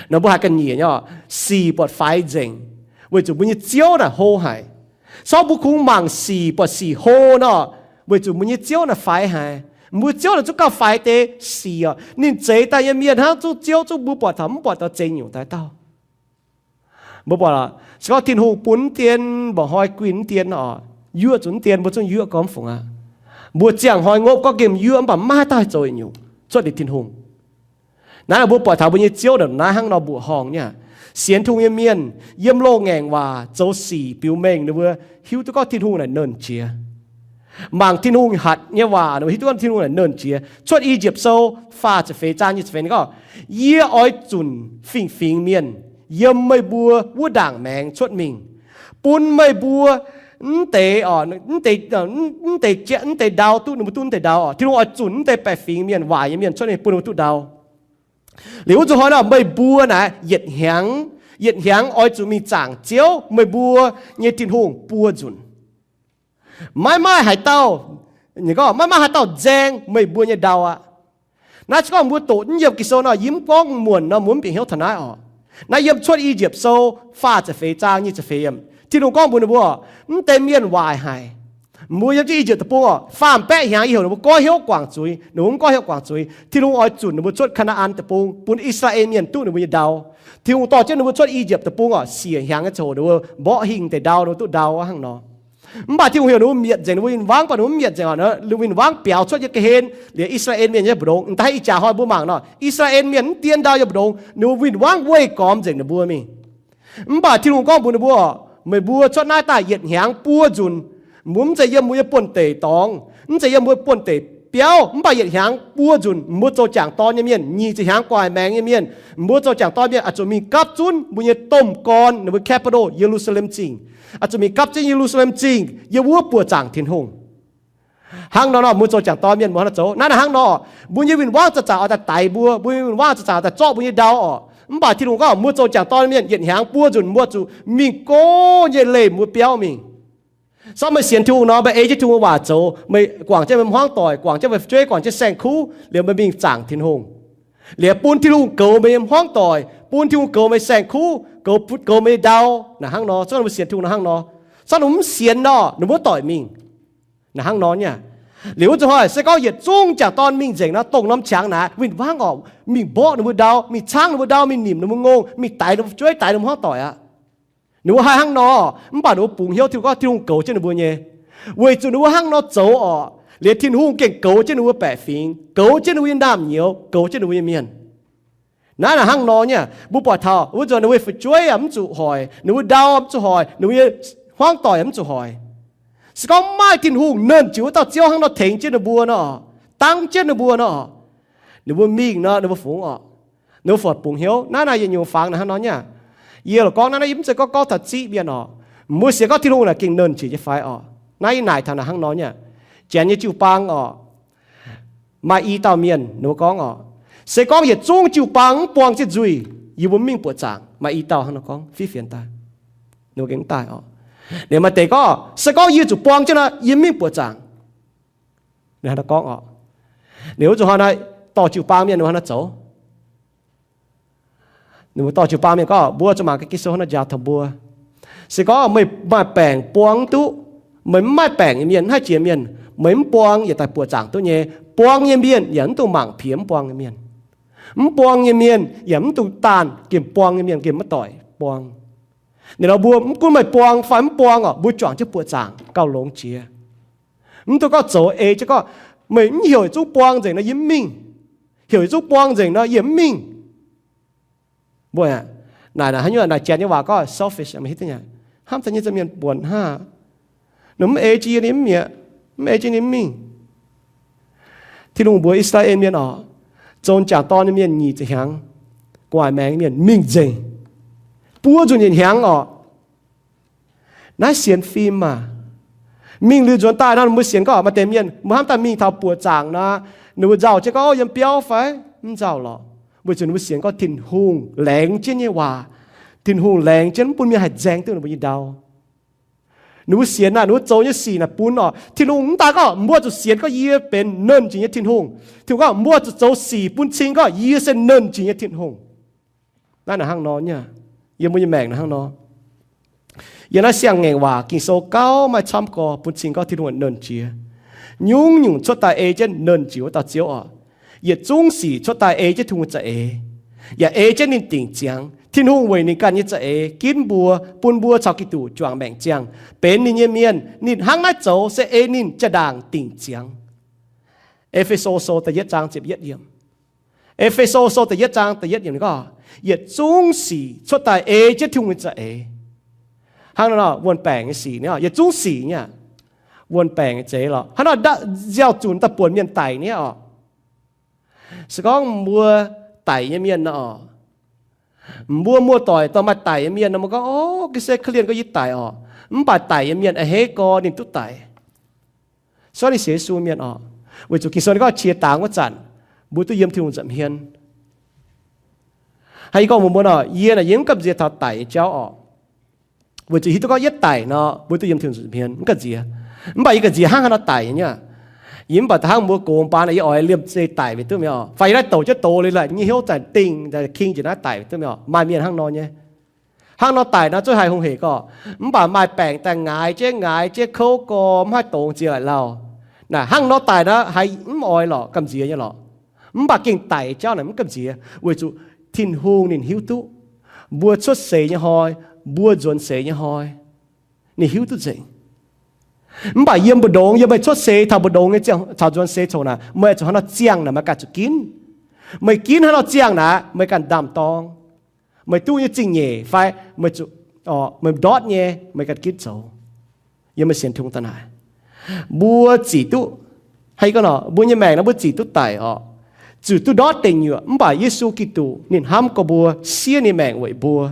Nor mbuo haiz ga'nyiec nyei orqc, sic buatc faix nzengc, weic zuqc mbuo nyei Ziouv naaic hlo haic. Cov mbuo kungx mangc sic buatc sic hlo nor, weic zuqc mbuo nyei Ziouv naaic faix haic. Mbuo Ziouv naaic zungv gauh faix deix sic orqc. Ninh zeix daaih nyei mienh hnangv zungv Ziouv zungv mbuo buatc taux mv buatc taux zeix nyungc daaih dauh. Mbuo buatc se gorngv Tin-Hungh bun mv dien, mba'hnoi guinh mv dien orqc, yuoqv zuqc mv dien, mbuo zungv yuoqv gorngv mv fungc aqv. Mbuo ziangh hnoi ngopv gorngv nqemh yuoqv mv baac maiv haih dauh haih zoux yietc nyungc cuotv liuz Tin-Hungh. Naaiv mbuo buatc taux mbuo nyei Ziouv naaic naaiv hnangv nor mbuoqc horngh nyei. Sienx Tin-Hungh nyei mienh yiem loz-ngaengc waac zoux sic biux mengh ninh mbuo hiuv duqv gorngv Tin-Hungh naaic nernh jiex. Mangc Tin-Hungh hatc nyei waac ninh mbuo hiuv duqv gorngv Tin-Hungh naaic nernh jiex. Cuotv I^yipv Sou faah ziepc feix zaang nyic ziepc feix ninh gorngv, Yie oix zunc fingx-fingx mienh yiem meih mbuo wuov ndaangc maengx cuotv mingh, bun meih mbuo mv deix, mv deix, mv deix ndau duqv ninh mbuo duqv mv deix ndau oc. Tin-Hungh oix zunc mv deix baeqc fingx mienh, waaic nyei mienh cuotv bun ninh mbuo duqv ndau. Liuz wuov zuqc hnoi nor meih mbuo naaic yietc hnyangx, yietc hnyangx oix zuqc mingh zaangc Ziouv, meih mbuo nyei Tin-Hungh buo nzunc. Maiv maaih haaix dauh, maiv maaih haaix dauh nzaeng meih mbuo nyei ndau aqv. Naaiv se gorngv mbuo doqc mv yiem Ging-Sou nor, yie mv gorngv muonc nor, mbuo mv bieqc hnyouv taux naaiv oc. Naaiv yiem Cuotv I^yipv Sou faah ziepc feix zaang nyic ziepc feix yiemc, Tin-Hungh gorngv mbuox ninh mbuo, mv deix mienh waaic haic. Mbuo yiem jienv I^yipv Deic-Bung oc, faam baeqv hnyangx yie heuc ninh mbuo goiv hnyouv guangc zuiz, ninh mbuo mv goiv hnyouv guangc zuiz. Tin-Hungh oix zunc ninh mbuo cuotv Kaa^naa^an Deic-Bung bun I^saa^laa^en Mienh duqv ninh mbuo nyei ndau. Tin-Hungh dorh jienv ninh mbuo cuotv I^yipv Deic-Bung oc, siec hnyangx nyei ziangh hoc ninh mbuo mborqv hingh deix ndau, ninh mbuo duqv ndau hnangv nor. Mv baac Tin-Hungh heuc ninh mbuo mietc nzengc ninh mbuo win-wangv, mv baac ninh mbuo mv mietc nzengc oc. Win-wangv biaux cuotv nyei ga'hlen liuz, I^saa^laa^en Mienh nyei mbu'ndongx, m'daaih ih jaax hnoi mbuo mangc nor, I^saa^laa^en Mienh mv dien ndau nyei mbu'ndongx, ninh mbuo win-wangv weih gormx nzengc ninh mbuo mingh. Mv baac Tin-Hungh gorngv mbuox ninh mbuo, meih mbuo cuotv naaiv daaih yietc hnyangx buo nzunc, mbuo mv zeiz yiem mbuo nyei buonv-deic dorngx, mv zeiz yiem mbuo buonv-deic biauv, mv baac yietc hnyangx buo nzunc mbuo zoux jangc dorn nyei mienh, nyic ziepc hnyangx gu'nguaaic maengx nyei mienh, mbuo zoux jangc dorn mienh oix zuqc mingh gapv zunv mbuo nyei domh gorn, ninh mbuo capital, Ye^lu^saa^lem Zingh. Oix zuqc mingh gapv zunv Ye^lu^saa^lem Zingh yiem wuov buoqc zaangc Tin-Hungh. Hnangv nor nor mbuo zoux jangc dorn mienh mbuo hnangv nor zoux. Naaiv naaic hnangv nor, mbuo nyei win-wangv zanc-zanc oix daaih daix mbuo, mbuo nyei win-wangv zanc-zanc oix daaih zorqv mbuo nyei ndau oc. Mv baac Tin-Hungh gorngv mbuo zoux jangc dorn mienh yietc hnyangx buo nzunc mbuo zuqc mingh go nyei leih mbuo biauv mingh. Se gorngv meih sienx Tin-Hungh nor, meih ei jienv Tin-Hungh waac zoux, meih guangc jienv meih hmuangv doic, guangc jienv meih fu'jueiv, guangc jienv saeng-kuv, liuz meih mingh zaangc Tin-Hungh. Liuz bun Tin-Hungh goux meih nyei hmuangv doic, bun Tin-Hungh goux meih saeng-kuv, goux, goux meih nyei ndau. Naaic hnangv nor, se gorngv ninh mbuo sienx Tin-Hungh naaic hnangv nor. Se gorngv ninh mbuo mv sienx nor, ninh mbuo doic mingh. Naaic hnangv nor nyei. Liuz wuov zuqc hnoi, se gorngv yietc zungv jangc dorn mingh nzengc nor, dongh norm qangx naaic win-wangv oc, mingh mborqv ninh mbuo ndau, mingh caangv ninh mbuo ndau, mingh nimc ninh mbuo ngongh, mingh daix ninh mbuo fu'jueiv, daix ninh mbuo hmuangv doic aqv. Ninh mbuo haih hnangv nor, mv baac ninh mbuo bungx hnyouv Tin-Hungh gorngv Tin-Hungh goux jienv ninh mbuo nyei. Weic zuqc ninh mbuo hnangv nor zoux oc, liuz Tin-Hungh gengh goux jienv ninh mbuo baeqc fingx, goux jienv ninh mbuo nyei ndaamv-nyouz, goux jienv ninh mbuo nyei mienh. Naaiv naaic hnangv nor nyei, mbuo buatc taux wuov nzunc ninh mbuo nyei fu'jueiv yaac mv zuqc hoic, ninh mbuo ndau mv zuqc hoic, ninh mbuo nyei hmuangv doic yaac mv zuqc hoic. Se gorngv mv maaih Tin-Hungh, nernh jiex wuov dauh Ziouv hnangv nor tengx jienv ninh mbuo nor, dangv jienv ninh mbuo nor, ninh mbuo mingh nor, ninh mbuo fungx oc, ninh mbuo fungx bungx hnyouv. Naaiv naaic yietc nyungc fangx naaic hnangv nor nyei. Yie lorqc gorngv naaiv, naaiv yie mv zeiz gorngv gorngv taux zieqv mienh oc. Mbuo sienx gorngv Tin-Hungh naaic gengh nernh jiex nyei fai oc. Naaiv yie naaic taux naaic hnangv nor nyei. Janx nyei jiu-baang oc, maaih i dauh mienh ninh mbuo gorngv oc, se gorngv yietc zungv jiu-baang mv buang jienv nzuih, yie mbuo mv mingh buoqc zaangc. Maaih i dauh hnangv nor gorngv, fiev fienx daaih, ninh mbuo gengh mv daaih oc. Liuz maaih deix gorngv, se gorngv yie zuqc buang jienv nor, yie mv mingh buoqc zaangc. Ninh hnangv nor gorngv oc. Liuz wuov zuqc hnoi naaic, dorh jiu-baang mienh ninh mbuo hnangv nor zoux. Ninh mbuo dorh jiu-baang mienh gorngv, mbuo zuqc mangc gaax Ging-Sou hnangv nor njaaux taux mbuo. Se gorngv meih maaih baengc buang mv duqv, meih mv maaih baengc nyei mienh, mv haih jiex mienh, meih mv buang yaac daaih buoqc zaangc duqv nyei. Buang nyei mienh yaac mv dungx mangc piex mv buang nyei mienh. Mv buang nyei mienh yaac mv dungx daanh gemh buang nyei mienh, gemh maiv doic buang. Ninh nor mbuo mv gunv meih buang fai mv buang oc, mbuo juangc jienv buoqc zaangc gauh longx jiex. Mv dungx gorngv zoux ei jienv gorngv, meih mv heuc yietc zungv buang nzengc nor yie mv mingh. Heuc yietc zungv buang nzengc nor yie mv mingh. Mbuo naaic, naaic haaix nyungc naaic Janx nyei waac gorngv selfish, meih hiuv duqv nyei. Hnamv daaih nyei za'gengh mienh buonc hnangv. Ninh mv ei jienv yie ninh mv mi'aqv, mv ei jienv ninh mv mingh. Tin-Hungh mbuox I^saa^laa^en Mienh oc, zoux jangc dorn nyei mienh nyic ziepc hnyangx, gu'nguaaic maengx mienh mingh nzengc, buo nzunc yietc hnyangx oc. Naaiv sienx fim maah! Mingh liuz nzuonx daaih nor, mbuo sienx gorngv maaih deix mienh mbuo hnamv daaih mingh taux buoqc zaangc nor, ninh mbuo nzauh jienv gorngv, o, yiem biauv fai? Mv nzauh lorqc. Weic zuqc ninh mbuo sienx gorngv Tin-Hungh laengz jienv nyei waac, Tin-Hungh laengz jienv mv bun mienh haih nzaeng duqv ninh mbuo nyei ndau. Ninh mbuo sienx naaic, ninh mbuo zoux nyei sic naaic bun oc, Tin-Hungh mv daaih gorngv mbuo zuqc sienx gorngv yie benx nernh jiex nyei Tin-Hungh. Tin-Hungh gorngv mbuo zuqc zoux sic bun cing gorngv yie se nernh jiex nyei Tin-Hungh. Naaiv naaic hnangv nor nyei. Yiem mbuo nyei maengc naaic hnangv nor. Yiem naaiv siang-ngaengc waac Ging-Sou gauh maaih camv gorx bun cing gorngv Tin-Hungh nernh jiex. Nyungc-nyungc cuotv daaih ei jienv nernh jiex wuov dauh Ziouv oc. Yietc zungv sic cuotv daaih ei jienv Tin-Hungh za'eix, yaac ei jienv ninh dingc ziangx. Tin-Hungh weic ninh ganh nyei za'eix ginv mbuo, bun mbuo caux Giduc juangc maengc ziangh, benx ninh nyei mienh. Ninh hnangv naaiv zoux se ei ninh jaa-ndaangc dingc ziangx. E^fe^so Sou da'yietv zaang ziepc yietv yiemc. E^fe^so Sou da'yietv zaang da'yietv yiemc ninh gorngv, yietc zungv sic cuotv daaih ei jienv Tin-Hungh nyei za'eix. Hnangv nor, wuon-baengc nyei sic nyei, yietc zungv sic nyei, wuon-baengc nyei za'eix lorqc. Hnangv nor, nziaaux zunc daaih buonc mienh daic nyei oc. Se gorngv mbuo daic nyei mienh nor, Mbuo muoz-doic dorh maaih daic nyei mienh nor, mbuo gorngv, O, ga'sie korv-lienh gorngv yie daic oc. Mv baac daic nyei mienh a'hneiv gorx ninh duqv daic. Sortv ninh sienx Yesu mienh oc. Weic zuqc Ging-Sou gorngv qiex dangx wuov zanc, mbuo duqv yiem Tin-Hungh nza'hmien. Hnangv yie gorngv mbuox mbuo nor, yie naaic yie mv gamh nziex taux daic nyei jauv oc. Weic zuqc hiuv duqv gorngv yietv daic nor, mbuo duqv yiem Tin-Hungh nza'hmien mv gamh nziex. Mv baac yie gamh nziex hnangv haaix nor daic nyei. Yie mv baac hnangv mbuo gox baan naaic, yie oix liemh zeih daic weic duqv mi'aqv. Fai yie naaiv douc jienv doz liuz laaic nyei hnyouv zanc dingh, king jiex naaiv daic weic duqv mi'aqv. Maaih mienh hnangv nor nyei. Hnangv nor daic nor zuqc haih hungh hec gorx. Mv baac maaih baengc daaih ngaix jienv ngaix jienv kouv gorx mv haih dongz ziex laaic lauh. Naaic hnangv nor daic nor haih mv oix lorqc, gamh nziex nyei lorqc. Mv baac gengh daic jauv naaic mv gamh nziex weic zuqc Tin-Hungh ninh hiuv duqv mbuo cuotv seix nyei hnoi, mbuo nzuonx seix nyei hnoi, ninh hiuv duqv nzengc. Mv baac yiem mbu'ndongx, yiem meih cuotv seix taux mbu'ndongx nyei ziangh, taux nzuonx seix coc naaic, meih zuqc hnangv nor ziangh naaic meih ganh zuqc ginv. Meih ginv hnangv nor ziangh naaic meih ganh ndaam-dorng. Meih duqv nyei zingh nyeic fai meih zuqc, meih ndortv nyei meih ganh ginv zoux. Yiem meih sienx Tin-Hungh daaih naaic, mbuo zic duqv, hnangv yie gorngv nor, mbuo nyei maengc naaiv mbuo zic duqv daic orqc, zic duqv ndortv deic nyuoqc, mv baac Yesu Giduc ninh hnamv gorx mbuo, siev ninh maengc weic mbuo.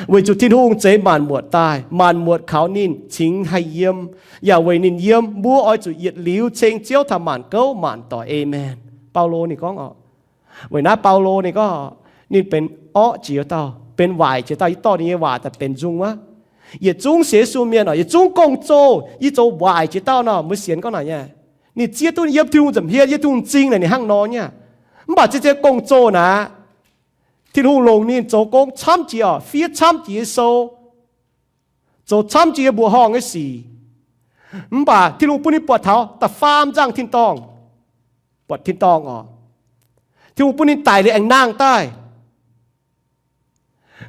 Weic zuqc Tin-Hungh zeix maanc muotc daaih, maanc muotc kaux ninh cingx haih yiem. Yaac weic ninh yiem, mbuo oix zuqc yietc liuz ceng Ziouv taux maanc gouv maanc doic. Aamen. Baulo ninh gorngv orqc. Weic naaiv Baulo ninh gorngv, ninh benx orqv jiex dauh, benx waaic jiex dauh. Yie dorh ninh nyei waac daaih benx nzung wuov. Yietc zungv sienx Yesu mienh orqc, yietc zungv gong-zoh yie zoux waaic jiex dauh nor, mbuo sienx gorngv naaic nyei. Ninh zieqv duqv yiem Tin-Hungh nza'hmien, yiem Tin-Hungh m'zing naaic ninh hnangv nor nyei. Mv baac zien-zien gong-zoh naaic, Tin-Hungh longc ninh zoux gong camv jiex orqc, fiev camv jiex nyei sou, zoux camv jiex nyei mbuoqc horngh nyei sic. Mv baac Tin-Hungh bun ninh buatc taux da'faam nzangh tin-dorngh, buatc tin-dorngh orqc. Tin-Hungh bun ninh daic liuz aengx nangh daaih.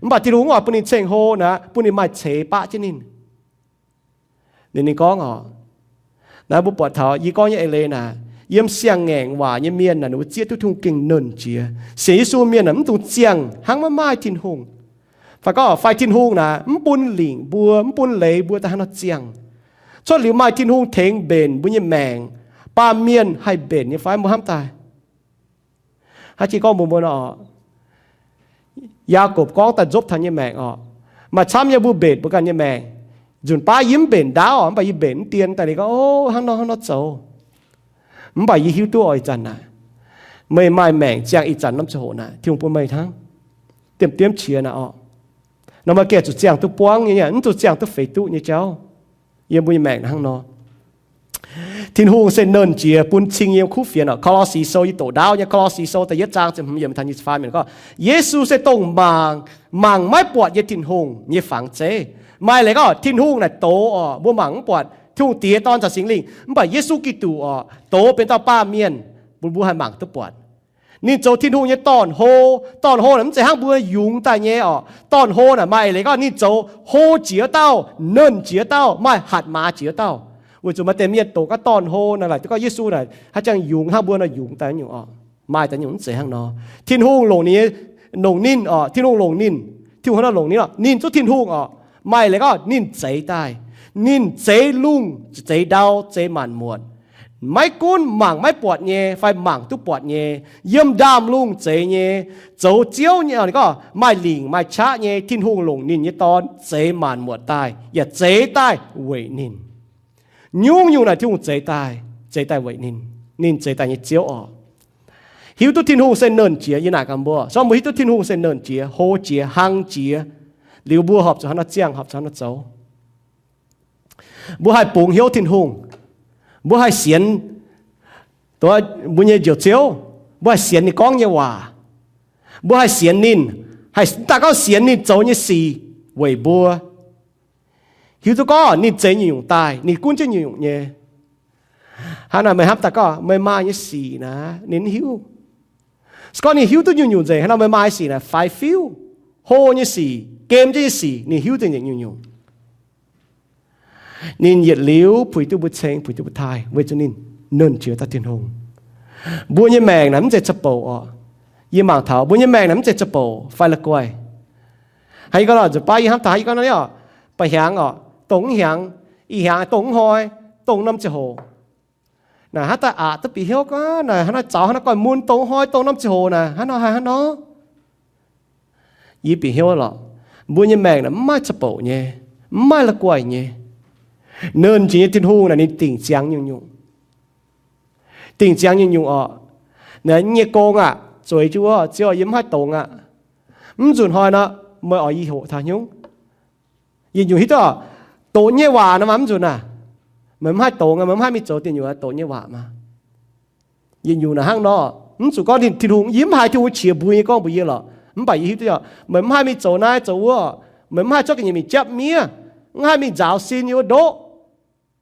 Mv baac Tin-Hungh oix bun ninh ceng-hlo naaic, bun ninh maaih ceix baqv jienv ninh. Ninh, ninh gorngv orqc, naaiv mbuo buatc taux yie gorngv nyei eix leiz naaic, yiem siang-ngaengc waac nyei mienh naaic, ninh mbuo zieqv duqv Tin-Hungh gengh nernh jiex. Sienx Yesu mienh naaic mv dungx ziangh hnangv maiv maaih Tin-Hungh. Fai gorngv fai Tin-Hungh naaic mv bun lingc mbuo, mv bun leiz mbuo daaih hnangv nor ziangh. Cuotv liuz maaih Tin-Hungh tengx mbenc mbuo nyei maengc, baamh mienh haih mbenc nyei fai? Mbuo hnamv daaih, haaix jiex gorngv mbuox mbuo nor, Yaagorpc gorngv daaih nzopv taux nyei maengc orqc, maaih camv nyei mbuo mbenc mbuo ganh nyei maengc. Nzunc baav yie mv mbenc ndaauv orqc, mv baac yie mbenc mv dien daaih, ninh gorngv, O, hnangv nor, hnangv nor zoux. Mv baac yie hiuv duqv orqc, ih zanc naaic meih maaih maengc ziangh ih zanc norm ziangh hoc naaic, Tin-Hungh bun meih hnangv. Diemv diemv qiex naaic orqc, nor meih gengh zuqc ziangh duqv buangv nyei, mv zuqc ziangh duqv feix duqv nyei jauv. Yiem mbuo nyei maengc hnangv nor, Tin-Hungh se nernh jiex bun cing yiem kuv fienx orqc. Ko^lo^si Sou, yie doqc ndaauv nyei, Ko^lo^si Sou da'yietv zaang ziepc hmz yiemc taux nyic ziepc faam yiemc gorngv, Yesu se dongh mangc, mangc maiv buatc nyei Tin-Hungh nyei fangx zeiv. Maaih leiz gorngv Tin-Hungh naaic doz orqc, mbuo mangc mv buatc, Tin-Hungh Diex, Dorn caux Singx Lingh, mv baac Yesu Giduc orqc, doz benx dauh baamh mienh, bun mbuo haih mangc duqv buatc. Ninh zoux Tin-Hungh nyei dorn-hlo. Dorn-hlo naaic mv zeiz hnangv mbuo yungz daaih nyei orqc. Dorn-hlo naaic maaih eix leiz gorngv ninh zoux hlo jiex dauh, nernh jiex dauh, maaih hatc maaz jiex dauh. Weic zuqc maaih deix mienh doqc gorngv dorn-hlo naaic, laaic duqv gorngv Yesu naaic haaix jangx yungz hnangv mbuo nor yungz daaih nyungc orqc. Maaih daaih nyungc mv zeiz hnangv nor. Tin-Hungh longc ninh nyei, longc ninh orqc, Tin-Hungh longc ninh, Tin-Hungh hnangv nor longc ninh orqc, ninh zuqc Tin-Hungh orqc. Maaih leiz gorngv ninh zeix daaih. Ninh zeix lungh, zeix ndau, zeix maanc muotc. Maiv gunv mangc maiv buatc nyei fai mangc duqv buatc nyei, yiem ndaamv-lungh zeix nyei, zoux Ziouv nyei, ninh gorngv maaih lingc maaih qaqv nyei, Tin-Hungh longc ninh nyei Dorn zeix maanc muotc daaih, yaac zeix daaih weic ninh. Nyungc-nyungc naaic Tin-Hungh zeix daaih, zeix daaih weic ninh. Ninh zeix daaih nyei Ziouv orqc. Hiuv duqv Tin-Hungh se nernh jiex, yie naaic gaax mbuo, so mbuo hiuv duqv Tin-Hungh se nernh jiex, hlo jiex, hlang jiex, liuz mbuo horpc zuqc hnangv nor ziangh, horpc zuqc hnangv nor zoux. Mbuo haih bungx hnyouv Tin-Hungh. Mbuo haih sienx mbuo nyei Njoux Ziouv. Mbuo haih sienx ninh gorngv nyei waac. Mbuo haih sienx ninh, haih daaih gorngv sienx ninh zoux nyei sic weic mbuo. Hiuv duqv gorngv ninh zeix nyungc-nyungc daaih, ninh gunv jienv nyungc-nyungc nyei. Hnangv naaic meih hnamv daaih gorngv meih maaih nyei sic naaic ninh hiuv. Se gorngv ninh hiuv duqv nyungc-nyungc nzengc, hnangv nor meih maaih sic naaic faix fiuv, hlo nyei sic, gem jienv nyei sic, ninh hiuv nzengc nyungc-nyungc. Ninh yietc liuz puix duqv mbuo ceng, puix duqv mbuo taaih, weic zuqc ninh nernh jiex dauh Tin-Hungh. Mbuo nyei maengc naaic mv zeiz za'bouc orqc. Yie mangc taux mbuo nyei maengc naaic mv zeiz za'bouc fai la'guaih. Hnangv yie gorngv nor, nzunc baav yie hnamv taux hnangv yie gorngv nor, ba'hnyangx orqc, dongh mv hnyangx, ih hnyangx, dongh mv hnoi, dongh norm ziangh hoc naaic, hnangv daaih aqc duqv bieqc hnyouv gorngv naaic, hnangv naaiv zaux hnangv naaiv goiv mun, dongh mv hnoi, dongh norm ziangh hoc naaic, hnangv nor haaix, hnangv nor. Yie bieqc hnyouv lorqc, mbuo nyei maengc naaic mv maaih za'bouc nyei, mv maaih la'guaih nyei. Nernh Jiex nyei Tin-Hungh naaic ninh dingc ziangx nyungc-nyungc. Dingc ziangx nyungc-nyungc orqc. Naaiv nyei gong aac, zueiz jienv wuov, Ziouv, yie mv haih dongz aqv. Mv nzunc hnoi nor, meih oix yie hoqc taux haaix nyungc? Yietc nyungc hiuv duqv, doqc nyei waac nor maaih mv nzunc aac. Meih mv haih dongz aqv, meih mv haih mingh zoux diuh nyungc doqc nyei waac maah. Yietc nyungc naaic hnangv nor, mv zuqc gorngv Tin-Hungh, yie mv haiz Tin-Hungh qiex mbuo nyei gorngv mbuox yie lorqc. Mv baac yie hiuv duqv orqc, meih mv haih mingh zoux naaiv zoux wuov, meih mv haih cuotv ga'nyiec mingh japv miev, mv haih mingh nzaaux sin nyei wuov ndoqv,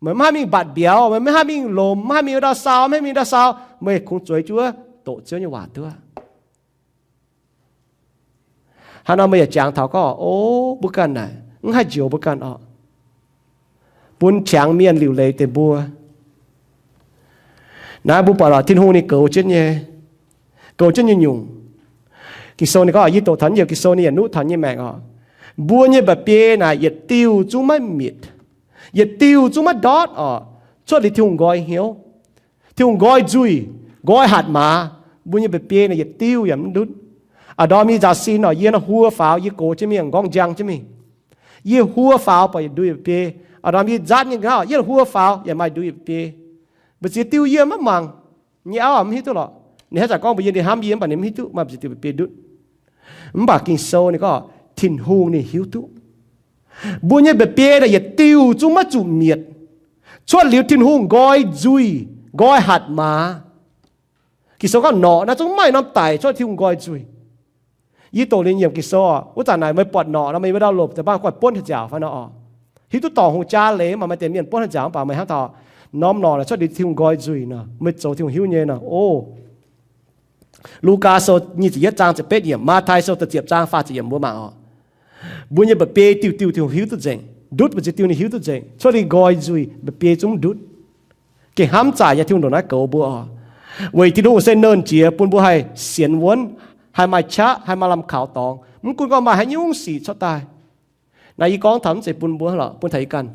meih mv haih mingh mbatc mbiauz, meih mv haih mingh lomc, mv haih mingh wuov ndau sau, mv haih mingh ndau sau, meih kungx zueiz jienv wuov doqc Ziouv nyei waac duqv. Hnangv nor meih yaac jangx taux gorngv, o, mbuo ganh naaic mv haih njoux mbuo ganh orqc. Bun qangx mienh liuc leiz deix mbuo. Naaiv mbuo buatc lorqc, Tin-Hungh ninh goux jienv nyei, goux jienv nyungc-nyungc. Ging-Sou ninh gorngv, yie doqc taux naaiv yiemc Ging-Sou ninh yaac nuqv taux nyei maengc orqc. Mbuo nyei mba'biei naaic yietc diuh zungv maiv mietc, yietc diuh zungv maiv ndortv orqc, cuotv liuz Tin-Hungh nqoi hnyouv. Tin-Hungh nqoi nzuih, nqoi hatc maaz, mbuo nyei mba'biei naaic yietc diuh yaac mv ndutv. A'ndorm yie nzaaux sin orqc, yie nor huo faaux, yie gox jienv mingh, m'nqorngv njang jienv mingh. Yie huo faaux buatc yietc nduih mba'biei. A'ndorm yie nzaatv nyei ga'naaiv, yie huo faaux yaac maaih nduih mba'biei. Mbu'ziex diuh yie maiv mangc. Nyei auv mv hiuv duqv lorqc. Ninh haaix zanc gorngv mbuox yie, ninh hnamv yie mv baac ninh mv hiuv duqv maaih mbu'ziex diuh mba'biei ndutv. Mv baac Ging-Sou ninh gorngv Tin-Hungh ninh hiuv duqv. Mbuo nyei mba'biei naaic yietc diuh zungv maiv zuqc mietc, cuotv liuz Tin-Hungh nqoi nzuih, nqoi hatc maaz. Ging-Sou gorngv norqc naaiv zungv maaih norm daic cuotv Tin-Hungh nqoi nzuih. Yie doqc liuz nyiemc Ging-Sou orqc, wuov zanc naaic meih buatc norqc nor meih wuov ndau lopc deix bang guaih buonv haaix ziauc fai nor orqc. Hiuv duqv dorngc hungh jaa leiz mv baac maaih deix mienh buonv haaix ziauc mv baac meih hnamv taux norm norqc naaic cuotv liuz Tin-Hungh nqoi nzuih nor, meih zoux Tin-Hungh hiuv nyei nor, o. Lugaa Sou nyic ziepc yietv zaang ziepc betv yiemc, Matv^tai Sou da'ziepc zaang faah ziepc yiemc mbuo mangc orqc. Mbuo nyei mba'biei diuh diuh Tin-Hungh hiuv duqv nzengc, ndutv mbu'ziex diuh ninh hiuv duqv nzengc. Cuotv liuz nqoi nzuih, mba'biei zungv ndutv. Gengh hnamv zaaic nyei Tin-Hungh ndongc naaiv goux mbuo orqc. Weic Tin-Hungh se Nernh Jiex bun mbuo haih sienx wuonv, haih maaih qaqv, haih maaih lamh kaux dorngx, mv gunv gorngv maaih haaix nyungc sic cuotv daaih. Naaiv yie gorngv taux mv zeiz bun mbuo lorqc, bun taux yie ganh.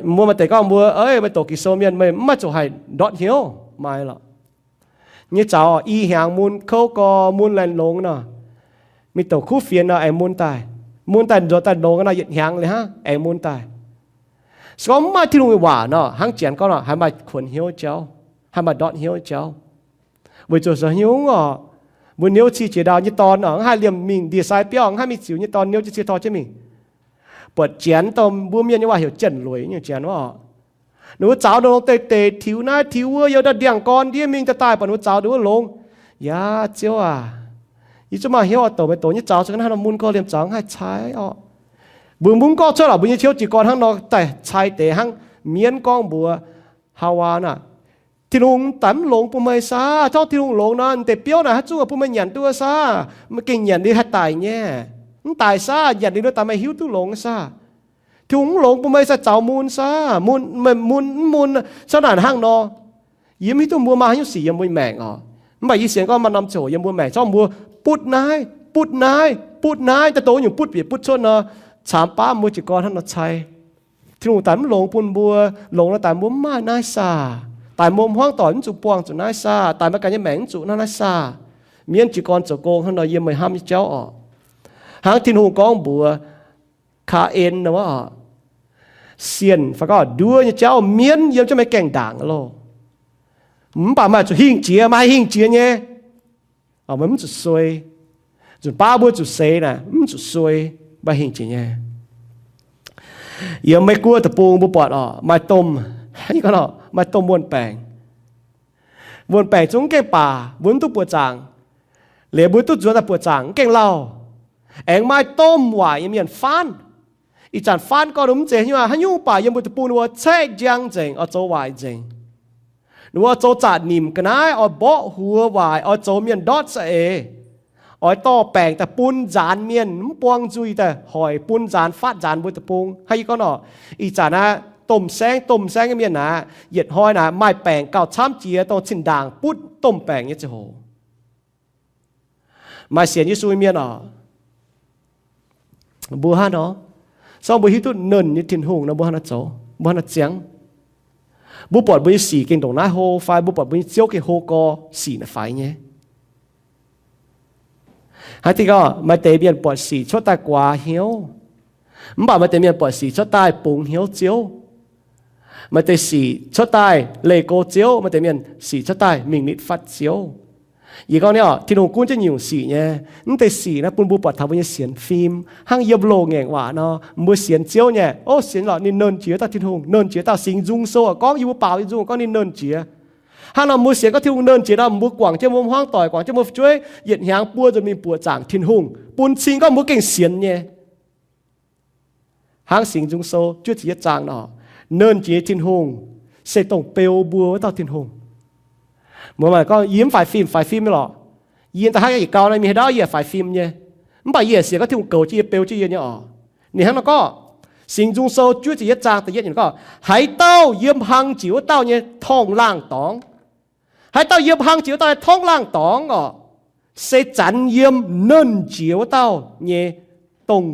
Mbuo maaih deix gorngv mbuo, ei, meih doqc Ging-Sou mienh meih mv maaih zuqc haih ndortv hnyouv, maaih lorqc. Nyei zaux i hnyangx mun kouv gorx, mun laengz longx nor, mingh douc kuv fienx nor aengx mun daaih. Mun daaih nzuonx daaih longx nor yietc hnyangx liuz hnangv aengx mun daaih. Se gorngv mv maaih Tin-Hungh nyei waac nor, hnangv Janx gorngv nor, haih maaih kuonx hnyouv jauv, haih maaih ndortv hnyouv jauv. Weic zuqc se hnyouv orqc, mbuo niouv cie jiex ndau nyei dorn orqc, mv haih liemh mingh ndie-sai biauv, mv haih mingh ziux nyei dorn niouv jienv cie tor jienv mingh. Buatc Janx dongh mbuo mienh nyei waac heuc jienh lueic nyei Janx wuov orqc. Ninh mbuo zaux ndongc deix deix tiux naaiv tiux wuov, yiem ndau ndiangx-gorn ndiev mingh daaih daaih buatc ninh mbuo zaux ndongc wuov longx. Yaac Ziouv aac, yie zungv maaih hnyouv oix douc meih doqc nyei zaux, se ga'naaiv nor mun gorx liemh zaux mv haih cai orqc. Mbuo mv gorngv cuotv lorqc, mbuo nyei tiouv jiez gorn hnangv nor daaih cai deix hnangv mienv gorngv mbuox Haawaa naaic, Tin-Hungh daaih mv longx bun meih saah? Gorngv Tin-Hungh longx nor, deix biouv naaic haaix zungv bun meih nyanc duqv saah? Meih gengh nyanc liuz haih daic nyei. Mv daic saah? Nyanc liuz nor daaih meih hiuv duqv longx saah? Tin-Hungh mv longx bun meih saah? Zaux mun saah? Mun, meih mun mv mun, caux naaic hnangv nor. Yie mv hiuv duqv mbuo maaih haaix nyungc sic yiem mbuo maengc orqc. Mv baac yie sienx gorngv maaih norm ziangh hoc yiem mbuo maengc, zorqv mbuo butv naaiv, butv naaiv, butv naaiv, daaih dongh nyungc butv bieqc butv cuotv nor, caamx baav mbuo jiez gorn hnangv nor cai. Tin-Hungh daaih mv longx bun mbuo, longx nor daaih mbuo mv maaih naaiv saah? Daaih mbuo hmuangv doic mv zuqc buangh zuqc naaiv saah? Daaih meih ganh nyei maengc mv zuqc naaiv naaiv saah? Mienv jiez gorn zoux gong hnangv nor yiem meih hnamv nyei jauv orqc. Hnangv Tin-Hungh gorngv mbuox Kaa^en nor wuov orqc, sienh fai gorngv nduov nyei jauv mienv yiem jienv meih gaengh ndaangc loh. Mv baac meih zuqc hingh jiex, meih haih hingh jiex nyei. Meih mv zuqc suei. Nzunc baav mbuo zuqc seix naaic, mv zuqc suei, mv baac hingh jiex nyei. Yiem Meiv Guoqv deic-bung mbuo buatc orqc, maaih domh, maaih domh wuon-baengc. Wuon-baengc zungv mv gaengh baac, mbuo mv duqv buoqc zaangc. Liuz mbuo duqv nzuonx daaih buoqc zaangc mv gaengh lauh. Aengx maaih domh waaic nyei mienh faanv. Ih zanc faanv gorngv mv zeiz haaix nyungc aqv, haaix nyungc baac yiem mbuo deic-bung ninh mbuo caeqv njang nzengc, oix zoux waaic nzengc. Ninh mbuo oix zoux zaqc nimc ga'naaiv, oix mborqv huox waaic, oix zoux mienh ndortv za'eix, oix dorh baengc daaih bun nzaanx mienh, mv buang nzuih daaih hoic bun nzaanx, fatv nzaanx mbuo deic-bung. Hnangv yie gorngv nor, ih zanc aqv, domh saengv domh saengv nyei mienh aqv, yietc hnoi naaic maaih baengc gauh camv jiex dongh zinh ndaangc butv domh baengc nyei ziangh hoc. Maaih sienx Yesu nyei mienh orqc, mbuo hnangv nor, se gorngv mbuo hiuv duqv nernh nyei Tin-Hungh nor, mbuo hnangv nor zoux, mbuo hnangv nor ziangx. Mbuo buatc mbuo nyei sic gengh ndongc naaiv hlo fai mbuo buatc mbuo nyei Ziouv gengh hlo gorx, sic naaic faix nyei. Hnangv deix gorngv maaih deix mienh buatc sic cuotv daaih guaax hnyouv, mv baac maaih deix mienh buatc sic cuotv daaih bungx hnyouv Ziouv. Maaih deix sic cuotv daaih leih go Ziouv, maaih deix mienh sic cuotv daaih mingh nitv fatv Ziouv. Yie gorngv nyei oc, Tin-Hungh gunv jienv nyungc sic nyei. Mv deix sic naaiv bun mbuo buatc taux mbuo nyei sienx fim, hnangv yiem loz-ngaengc waac nor, mbuo sienx Ziouv nyei, o, sienx lorqc ninh nernh jiex dauh Tin-Hungh, nernh jiex dauh Singx Nzung Sou gorngv yie mbuo baaux Singx Nzung gorngv ninh nernh jiex. Hnangv nor mbuo sienx gorngv Tin-Hungh nernh jiex nor, mbuo guangc jienv mbuo hmuangv doic, guangc jienv mbuo fu'jueiv, yietc hnyangx buo nzunc mingh buoqc zaangc Tin-Hungh, bun cing gorngv mbuo gengh sienx nyei. Hnangv Singx Nzung Sou juov ziepc yietv zaang nor, nernh jiex Tin-Hungh se dongh beu mbuo wuov dauh Tin-Hungh. Mbuo maaih gorngv yie mv faix fim, faix fim nyei lorqc. Yie da'haiv yietc gau naaiv mingh haaix ndau yie faix fim nyei. Mv baac yie sienx gorngv Tin-Hungh goux jienv yie, beu jienv yie nyei oc. Ninh hnangv nor gorngv, Singx Nzung Sou juov ziepc yietv zaang da'yietv ninh gorngv, haaix dauh yiem hlang jiex wuov dauh nyei torngv laangh dorngx, haaix dauh yiem hlang jiex wuov dauh nyei torngv laangh dorngx oc, se zanx yiem nernh jiex wuov dauh nyei dongh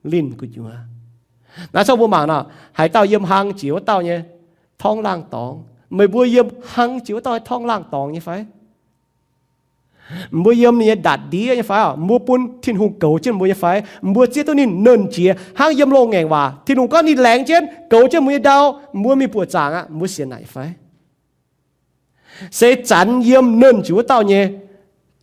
linh gu'nyuoz. Naaiv corc mbuo mangc nor, haaix dauh yiem hlang jiex wuov dauh nyei torngv laangh dorngx. Meih mbuo yiem hlang jiex wuov dauh nyei torngv laangh dorngx nyei fai? Mbuo yiem ninh nyei ndatc ndiev nyei fai oc? Mbuo bun Tin-Hungh goux jienv mbuo nyei fai? Mbuo zieqv duqv ninh nernh jiex hnangv yiem loz-ngaengc waac Tin-Hungh gorngv ninh laengz jienv goux jienv mbuo nyei ndau, mbuo mingh buoqc zaangc aqv, mbuo sienx naaic fai? Se zanx yiem nernh jiex wuov dauh nyei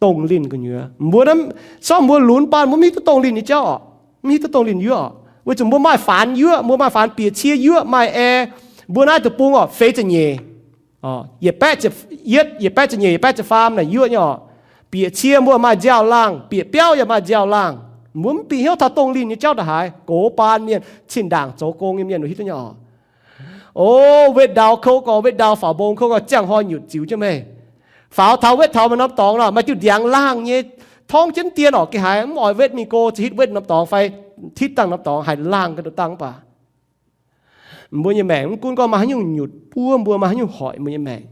dongh linh gu'nyuoz. Mbuo naaiv, sortv mbuo lunx baan mbuo mv hiuv duqv dongh linh nyei jauv oc, mv hiuv duqv dongh linh yuoqv oc, weic zuqc mbuo maaih faanx yuoqv, mbuo maaih faanx bieqc cie yuoqv, maaih ae. Mbuo naaiv deic-bung oc, feix ziepc nyeic, yietc baeqv ziepc yietv, yietc baeqv ziepc nyeic, yietc baeqv ziepc faam naaic yuoqv nyei oc. Bieqc cie mbuo maaih nziaaux-laangh, bieqc biauv yaac maaih nziaaux-laangh. Mbuo mv bieqc hnyouv taux dongh linh nyei jauv ndongc haaix. Gox baan mienh cin ndaangc zoux gong nyei mienh hiuv duqv nyei oc. O, wetv ndau kouv gorx, wetv ndau faaux mbong kouv gorx, ziangh hnoi nyutc ziux jienv meih. Faaux taux wetv taux maaih norm dorngx nor, maaih diuh ndiangx laangh nyei, torngv jienv dien oc. Geh haaix mv oix wetv mingh go, za'hitv wetv norm dorngx fai hitv dangh norm dorngx haih laangh ga'ndongx dangh mv baac mbuo nyei maengc mv gunv gorngv maaih haaix nyungc nyutc buov mbuo, maaih haaix nyungc hoic mbuo nyei maengc,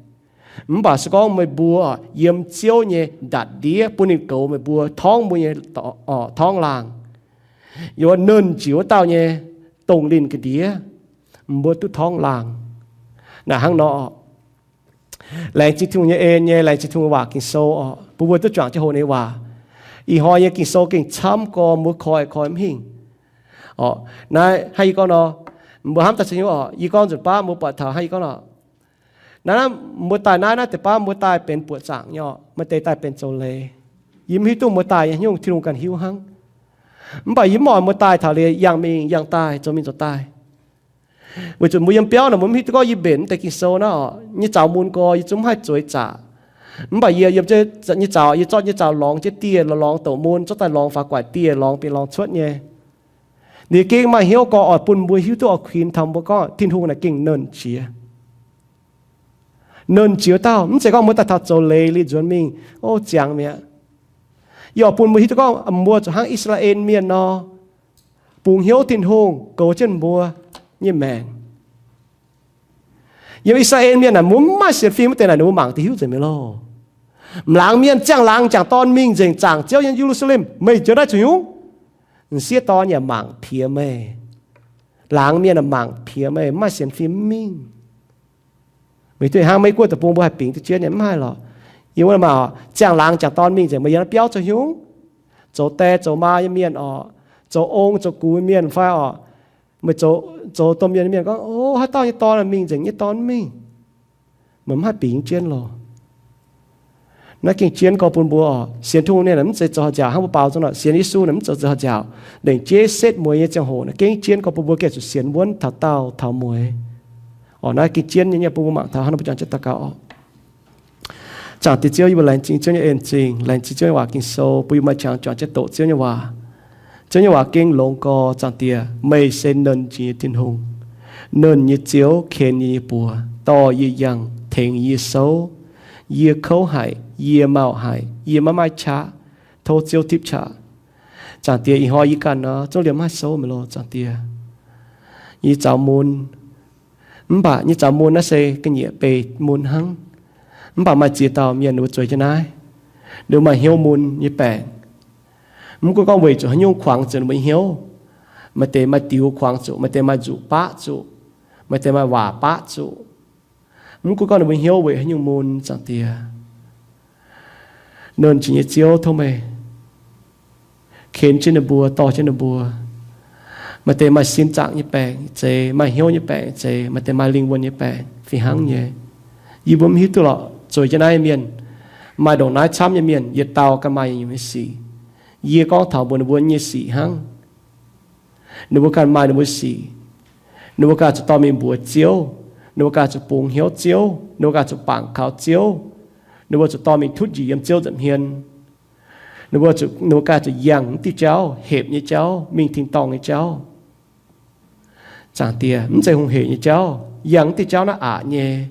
mv baac se gorngv meih mbuo yiem Ziouv nyei ndatc ndiev bun ninh goux meih mbuo, torngv mbuo nyei torngv laangh, yaac nernh jiex wuov dauh nyei dongh linh ga'ndiev, mbuo duqv torngv laangh. Naaic hnangv nor, laengz zingh Tin-Hungh nyei en nyei, laengz zingh Tin-Hungh waac Ging-Sou oc, bun mbuo duqv juangc jienv hoqc ninh waac. Ih hnoi nyei Ging-Sou gengh camv gorx, mbuo koi koi mv hingh. Oc, naaiv hnangv yie gorngv nor, mbuo hnamv daaih caux hnyouv oc. Yie gorngv nzunc baav mbuo buatc taux hnangv yie gorngv nor, naaiv mbuo daaih naaiv, naaiv deix baav mbuo daaih benx buoqc zaangc nyei oc, maaih deix daaih benx zoux leiz. Yie mv hiuv duqv mbuo daaih nyei haaix nyungc, Tin-Hungh ganh hiuv hnangv. Mv baac yie mv oix mbuo daaih taux liuz yangh mingh yangh daaih, zoux mingh zoux daaih. Weic zuqc mbuo yiem biauv naaic mbuo mv hiuv duqv gorngv yie mbenc mv deix Ging-Sou naaiv oc, nyei zaux mun gorx yie zungv mv haih zueiz zaqc. Mv baac yie yiem nyei zaux, yie zorqv nyei zaux lorngx jienv dieh, lorngx doqc mun, zorqv daaih lorngx faaux gu'nguaaic dieh, lorngx bieqc lorngx cuotv nyei. Ninh gengh maaih hnyouv gorx oix bun mbuo hiuv duqv oix kuinx taux mbuo gorngv Tin-Hungh naaic gengh nernh jiex. Nernh jiex wuov dauh, mv zeiz gorngv mbuo daaih taux zoux leiz liuz nzuonx mingh, o, ziangx mi'aqv. Yie oix bun mbuo hiuv duqv gorngv mbuo zuqc hnangv I^saa^laa^en Mienh nor, bungx hnyouv Tin-Hungh goux jienv mbuo nyei maengc. Yiem I^saa^laa^en Mienh naaic mbuo mv maaih sienx fim wuov deix naaic, ninh mbuo mangc deix hiuv nzengc mi'aqv loh. M'laangz mienh ziangh laangz m'jangc dorn mingh nzengc zaangc Ziouv nyei Ye^lu^saa^lem, meih njoux naaiv zuqc hnyungv? M'sieqv dorn yaac mangc piex meih. Laangz mienh mangc piex meih, mv maaih sienx fim mv mingh. Meih duqv hnangv Meiv Guoqv deic-bung mbuo haih bingx duqv jienv nyei, mv haih lorqc. Yie wuov maaih oc, ziangh laangz m'jangc dorn mingh nzengc, meih yiem naaiv biauv zoux hnyungv? Zoux die zoux maa nyei mienh oc, zoux ong zoux gux nyei mienh fai oc, meih zoux domh mienh nyei mienh gorngv, o, haaix dauh nyei dorn mingh nzengc nyei dorn mv mingh, meih mv haih bingx jienv loh. Naaiv gengh jienv gorx bun mbuo oc. Sienx Tin-Hungh nyei mv zeiz zoux haaix nziaauc hnangv mbuo baaux nzung nor, sienx Yesu naaic mv zeiz zoux haaix nziaauc. Lengc jeiv setv mueiz nyei ziangh hoc naaic gengh jienv gorx bun mbuo gengh zuqc sienx wuonv taux daauh taux mueiz. Oc, naaiv gengh jienv nyei, nyei bun mbuo mangc taux hnangv nor, mbuo juangc jienv daux gaux oc. Zaangc Diex Ziouv, yie mbuo laengz zingh Ziouv nyei en zingh, laengz zingh Ziouv nyei waac Ging-Sou, bun yie maaih qangx juangc jienv doqc Ziouv nyei waac. Ziouv nyei waac gengh longx gorx, Zaangc Diex, meih se nernh jiex nyei Tin-Hungh, nernh nyei Ziouv, ken yie nyei buoz, dorh yie yangh, tengx yie souv. Yie kouv haic, yie mauh haic, yie maiv maaih qaqv. Tov Ziouv tipv qaqv. Zaangc Diex, ih hnoi yie ganh nor zungv liemh maiv haih souv meih loh, Zaangc Diex. Yie zaux mun, mv baac nyei zaux mun naaiv se ga'nyiec beic mun hnangv. Mv baac maaih ziex dauh mienh ninh mbuo zueiz jienv naaiv, ninh mbuo maaih hnyouv mun nyei baengc. Mv gunv gorngv weic zuqc haaix nyungc kuangx zuqc ninh mbuo nyei hnyouv, maaih deix maaih diux kuangx zuqc, maaih deix maaih nzuqc baqv zuqc, maaih deix maaih waac baqv zuqc. Mv gunv gorngv ninh mbuo hnyouv weic haaix nyungc mun, Zaangc Diex, nernh jiex nyei Ziouv, tov meih ken jienv ninh mbuo, dorh jienv ninh mbuo. Maaih deix maaih sin zaangc nyei baengc zeiz, maaih hnyouv nyei baengc zeiz, maaih deix maaih lingh wuonh nyei baengc fih hnangv nyei. Yie mbuo mv hiuv duqv lorqc, zueiz jienv naaiv mienh, maaih ndongc naaiv camv nyei mienh, yietc dauh ganh maaih yietc nyungc nyei sic. Yie gorngv taux mbuox ninh mbuo nyei sic hnangv. Ninh mbuo ganh maaih ninh mbuo sic. Ninh mbuo ganh zuqc dorh mingh mbuox Ziouv. Ninh mbuo ganh zuqc bungx hnyouv Ziouv. Ninh mbuo ganh zuqc bangc kaux Ziouv. Ninh mbuo zuqc dorh mingh tutv njiec yiem Ziouv nza'hmien. Ninh mbuo, ninh mbuo ganh zuqc yangh mv diuh jauv, hepc nyei jauv, mingh tin-dorngh nyei jauv. Zaangc Diex, mv zeiz hungh hec nyei jauv. Yangh mv diuh jauv naaiv aqc nyei.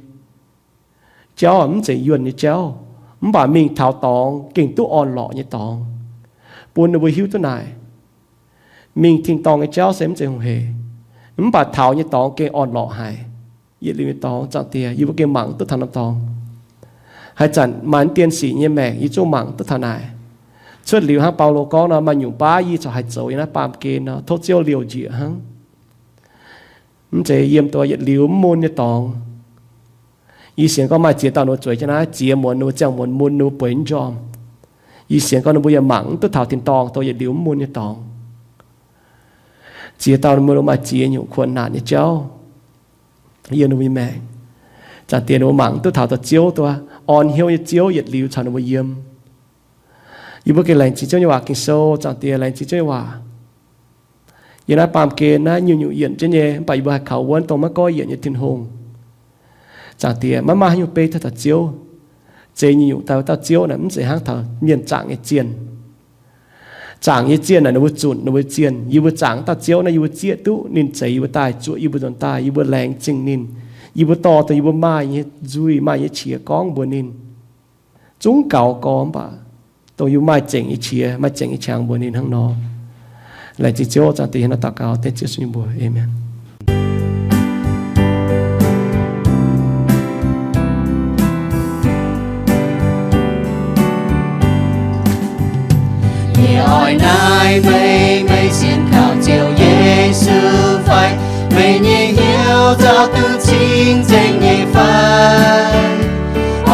Jauv mv zeiz yuonh nyei jauv, mv baac mingh taux dorngx gengh duqv orn-lorqc nyei dorngx. Bun ninh mbuo hiuv duqv naaic, mingh tin-dorngh nyei jauv se mv zeiz hungh hec, mv baac taux nyei dorngx gengh orn-lorqc haic. Yietc liuz nyei dorngx, Zaangc Diex, yie mbuo gengh mangc duqv taux norm dorngx. Haaix zanc maaih dien sic nyei maengc, yie zungv mangc duqv taux naaic. Cuotv liuz hnangv Baulo gorngv nor, maaih nyungc baav yie corc haih zoux yiem naaiv baamh gen nor, tov Ziouv liouh njiec hnangv. Mv zeiz yiem duqv yietc liuz mv mun nyei dorngx. Yie sienx gorngv maaih ziex dauh ninh mbuo zueiz jienv naaiv, ziex muonz ninh mbuo ziangh muonz mun ninh mbuo bueix mv njormh. Yie sienx gorngv ninh mbuo yaac mangc mv duqv taux tin-dorngh dongh yietc liuz mv mun nyei dorngx. Ziex dauh ninh mbuo maaih ziex nyungc kuonx naanc nyei jauv yiem ninh mbuo nyei maengc. Zaangc Diex, ninh mbuo mangc mv duqv taux da'Ziouv, dongh orn hnyouv nyei Ziouv yietc liuz caux ninh mbuo yiem. Yie mbuo gengh laengz zingh Ziouv nyei waac Ging-Sou, Zaangc Diex, laengz zingh Ziouv nyei waac. Yiem naaiv baamh gen naaiv nyungc-nyungc yienc jienv nyei, mv baac yie mbuo haih kaux wuonv dongh maiv goiv yienc nyei Tin-Hungh. Zaangc Diex, maiv maaih haaix nyungc beiv duqv taux Ziouv. Zeix nyungc-nyungc daaih wuov dauh Ziouv naaic mv zeiz hnangv taux mienh zaangc nyei zienh. Zaangc nyei zienh naaic ninh mbuo zunc ninh mbuo zienh. Yie mbuo zaangc wuov dauh Ziouv naaiv, yie mbuo zieqv duqv ninh zeix yie mbuo daaih, zuoqc yie mbuo nzuonx daaih, yie mbuo laengz zingh ninh. Yie mbuo dorh dongh yie mbuo maaih nyei nzuih, maaih nyei qiex gorngv mbuox ninh. Zungv gaux gorx mv baac dongh yie mbuo maaih zengc nyei qiex, maaih zengc nyei qangx mbuox ninh hnangv nor. Laengz zingh Ziouv. Zaangc Diex, hiuv nor daux gaux dengv Ziouv Yesu nyei mbuox. Aamen. Yie oix naaiv meih, meih sienx kaux Ziouv Yesu fai? Meih nyei hnyouv nzauh duqv cing-nzengc nyei fai?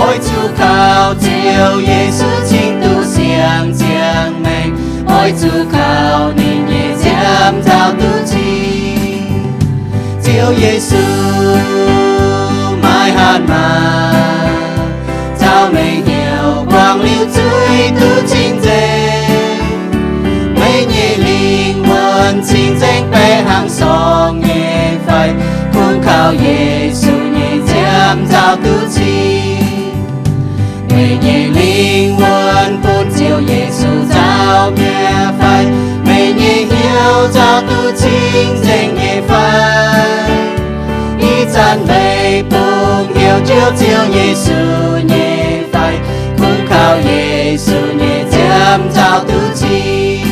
Oix zuqc kaux Ziouv Yesu cingx duqv siang-ziangh maengc. Oix zuqc kaux ninh nyei nziaamv nzauh duqv cing. Ziouv Yesu, maaih hatc maaz, nzauh meih hnyouv guangc liuz zuiz duqv cing-nzengc. Meih nyei lingh wuonh cing-nzengc baeqc hnangv sorng nyei fai? Kungx kaux Yesu nyei nziaamv nzauh duqv cing. Meih nyei lingh wuonh bun Ziouv Yesu nzauh mi'aqv fai? Meih nyei hnyouv nzauh duqv cing-nzengc nyei fai? Ih zanc meih bungx hnyouv Ziouv, Ziouv Yesu nyei fai? Kungx kaux Yesu nyei nziaamv nzauh duqv cing.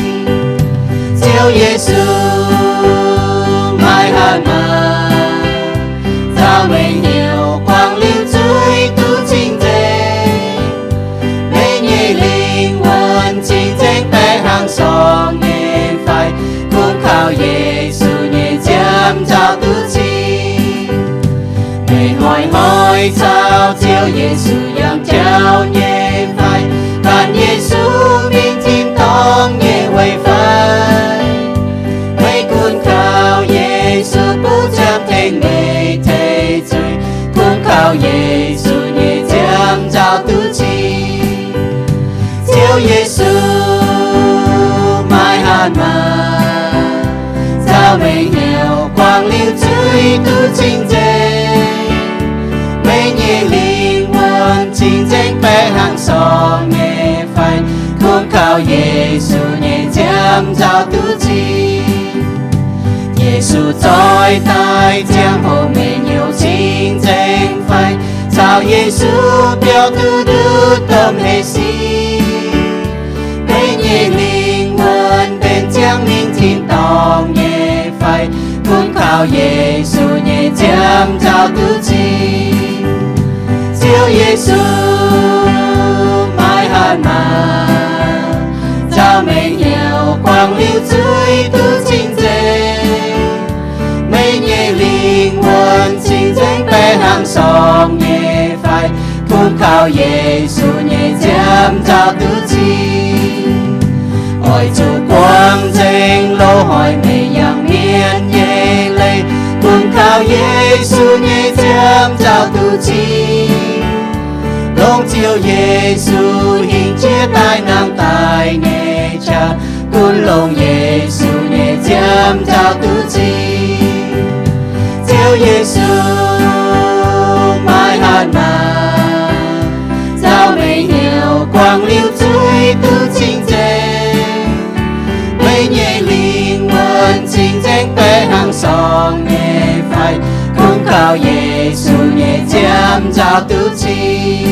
Ziouv Yesu, maaih hatc maaz, nzauh meih hnyouv guangc liuz zuiz duqv cing-nzengc. Meih nyei lingh wuonh cing-nzengc baeqc hnangv sorng nyei fai? Kungx kaux Yesu nyei nziaamv nzauh duqv cing. Meih hnoi-hnoi caux Ziouv Yesu yangh jauv nyei fai? Gan Yesu mingh tin-dorngh nyei weic fai? Meih gunv kaux Yesu bun ziangh tengx meih tei zuiz. Kungx kaux Yesu nyei nziaamv nzauh duqv cing. Ziouv Yesu, maaih hatc maaz, nzauh meih hnyouv guangc liuz zuiz duqv cing-nzengc. Meih nyei lingh wuonh cing-nzengc baeqc hnangv sorng nyei fai? Kungx kaux Yesu nyei nziaamv nzauh duqv cing. Yesu zoih daaih ziangh hoc meih hnyouv cing-nzengc fai? Caux Yesu biaux duqv ndutv domh hleix sic. Meih nyei lingh wuonh benx ziangh mingh tin-dorngh nyei fai? Kungx kaux Yesu nyei nziaamv nzauh duqv cing. Ziouv Yesu, maaih hatc maaz, nzauh meih hnyouv guangc liuz zuiz duqv cing-nzengc. Meih nyei lingh wuonh cing-nzengc baeqc hnangv sorng nyei fai? Kungx kaux Yesu nyei nziaamv nzauh duqv cing. Oix zuqc guangc Yesu nyei ziepc nzaaux duqv cing, longc Ziouv Yesu hingh jiex daaih nangh daaih nyei qaqv, gunv longc Yesu nyei ziepc nzaaux duqv cing. Ziouv Yesu maiv hatc maaz, nzaaux meih hnyouv guangc liuz zuiz duqv cing-nzengc. Meih nyei lingh wuonh cing-nzengc baeqc hnangv sorng nyei fai, kungx kaux Yesu nyei ziepc nzaaux duqv cing.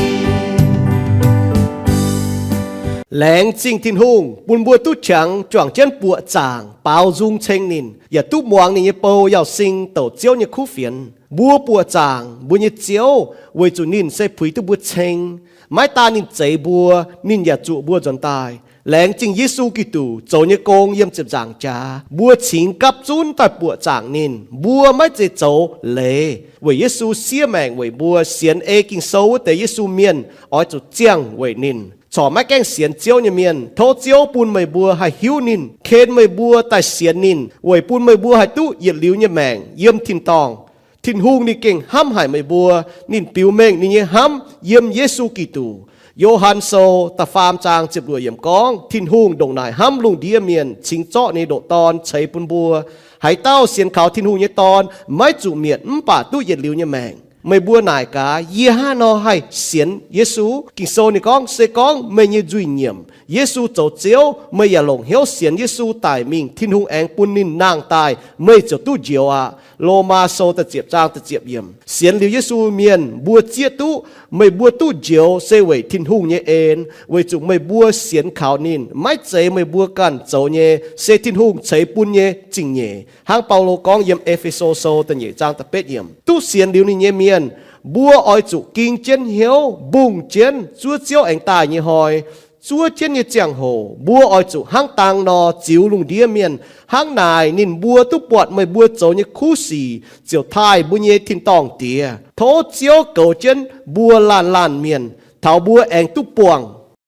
Laengz zingh Tin-Hungh bun mbuo duqv qangx juangc jienv buoqc zaangc baaux nzung ceng ninh, yaac duqv muangx ninh nyei bou Yauz Sing douc Ziouv nyei kuv fienx. Mbuo buoqc zaangc mbuo nyei Ziouv weic zuqc ninh se puix duqv mbuo ceng. Maiv daan ninh zeix mbuo, ninh yaac zuqc mbuo nzuonx daaih. Laengz zingh Yesu Giduc zoux nyei gong yiem ziepc nzaangc jaax, mbuo cingx gapv zunv daaih buoqc zaangc ninh. Mbuo maiv zeiz zoux leiz, weic Yesu siev maengc weic mbuo. Sienx ei Ging-Sou wuov deix Yesu mienh oix zuqc ziangh weic ninh. Corc maiv gaengh sienx Ziouv nyei mienh, tov Ziouv bun meih mbuo haih hiuv ninh, ken meih mbuo daaih sienx ninh, weic bun meih mbuo haih duqv yietc liuz nyei maengc yiem tin-dorngh. Tin-Hungh ninh gengh hnamv haic meih mbuo. Ninh biux mengh ninh nyei hnamv yiem Yesu Giduc. Yo^han Sou da'faam zaang ziepc luoqc yiemc gorngv, Tin-Hungh ndongc naaic hnamv lungh ndiev mienh, cingx zorqv ninh nyei ndoqc Dorn ceix bun mbuo. Haaix dauh sienx kaux Tin-Hungh nyei Dorn maiv zuqc mietc mv baac duqv yietc liuz nyei maengc. Meih mbuo naaic gaax, yie hnangv haaix nor haih sienx Yesu? Ging-Sou ninh gorngv, se gorngv meih nyei nzuih nyiemc, Yesu zoux Ziouv, meih yaac longc hnyouv sienx Yesu daic mingh, Tin-Hungh aengx bun ninh nangh daaih, meih ziouc duqv njoux aqv. Lomaa Sou da'ziepc zaang da'ziepc yiemc. Sienx liuz Yesu mienh mbuo zieqv duqv, meih mbuo duqv njoux se weic Tin-Hungh nyei en, weic zuqc meih mbuo sienx kaux ninh. Maiv zeiz meih mbuo ganh zoux nyei, se Tin-Hungh ceix bun nyei zingh nyeic. Hnangv Baulo gorngv yiem E^fe^so Sou da'nyeic zaang da'betv yiemc. Duqv sienx liuz ninh nyei mienh, mbuo oix zuqc ging jienv hnyouv, mbungh jienv zuov Ziouv aengx daaih nyei hnoi. Zuov jienv nyei ziangh hoc mbuo oix zuqc hnangv dang nor ziux lungh ndiev mienh. Hnangv naaic ninh mbuo duqv buatc meih mbuo zoux nyei kuv sic ziouc taaih mbuo nyei tin-dorngh Diex. Tov Ziouv goux jienv mbuo laanh laanh mienh, taux mbuo aengx duqv buangh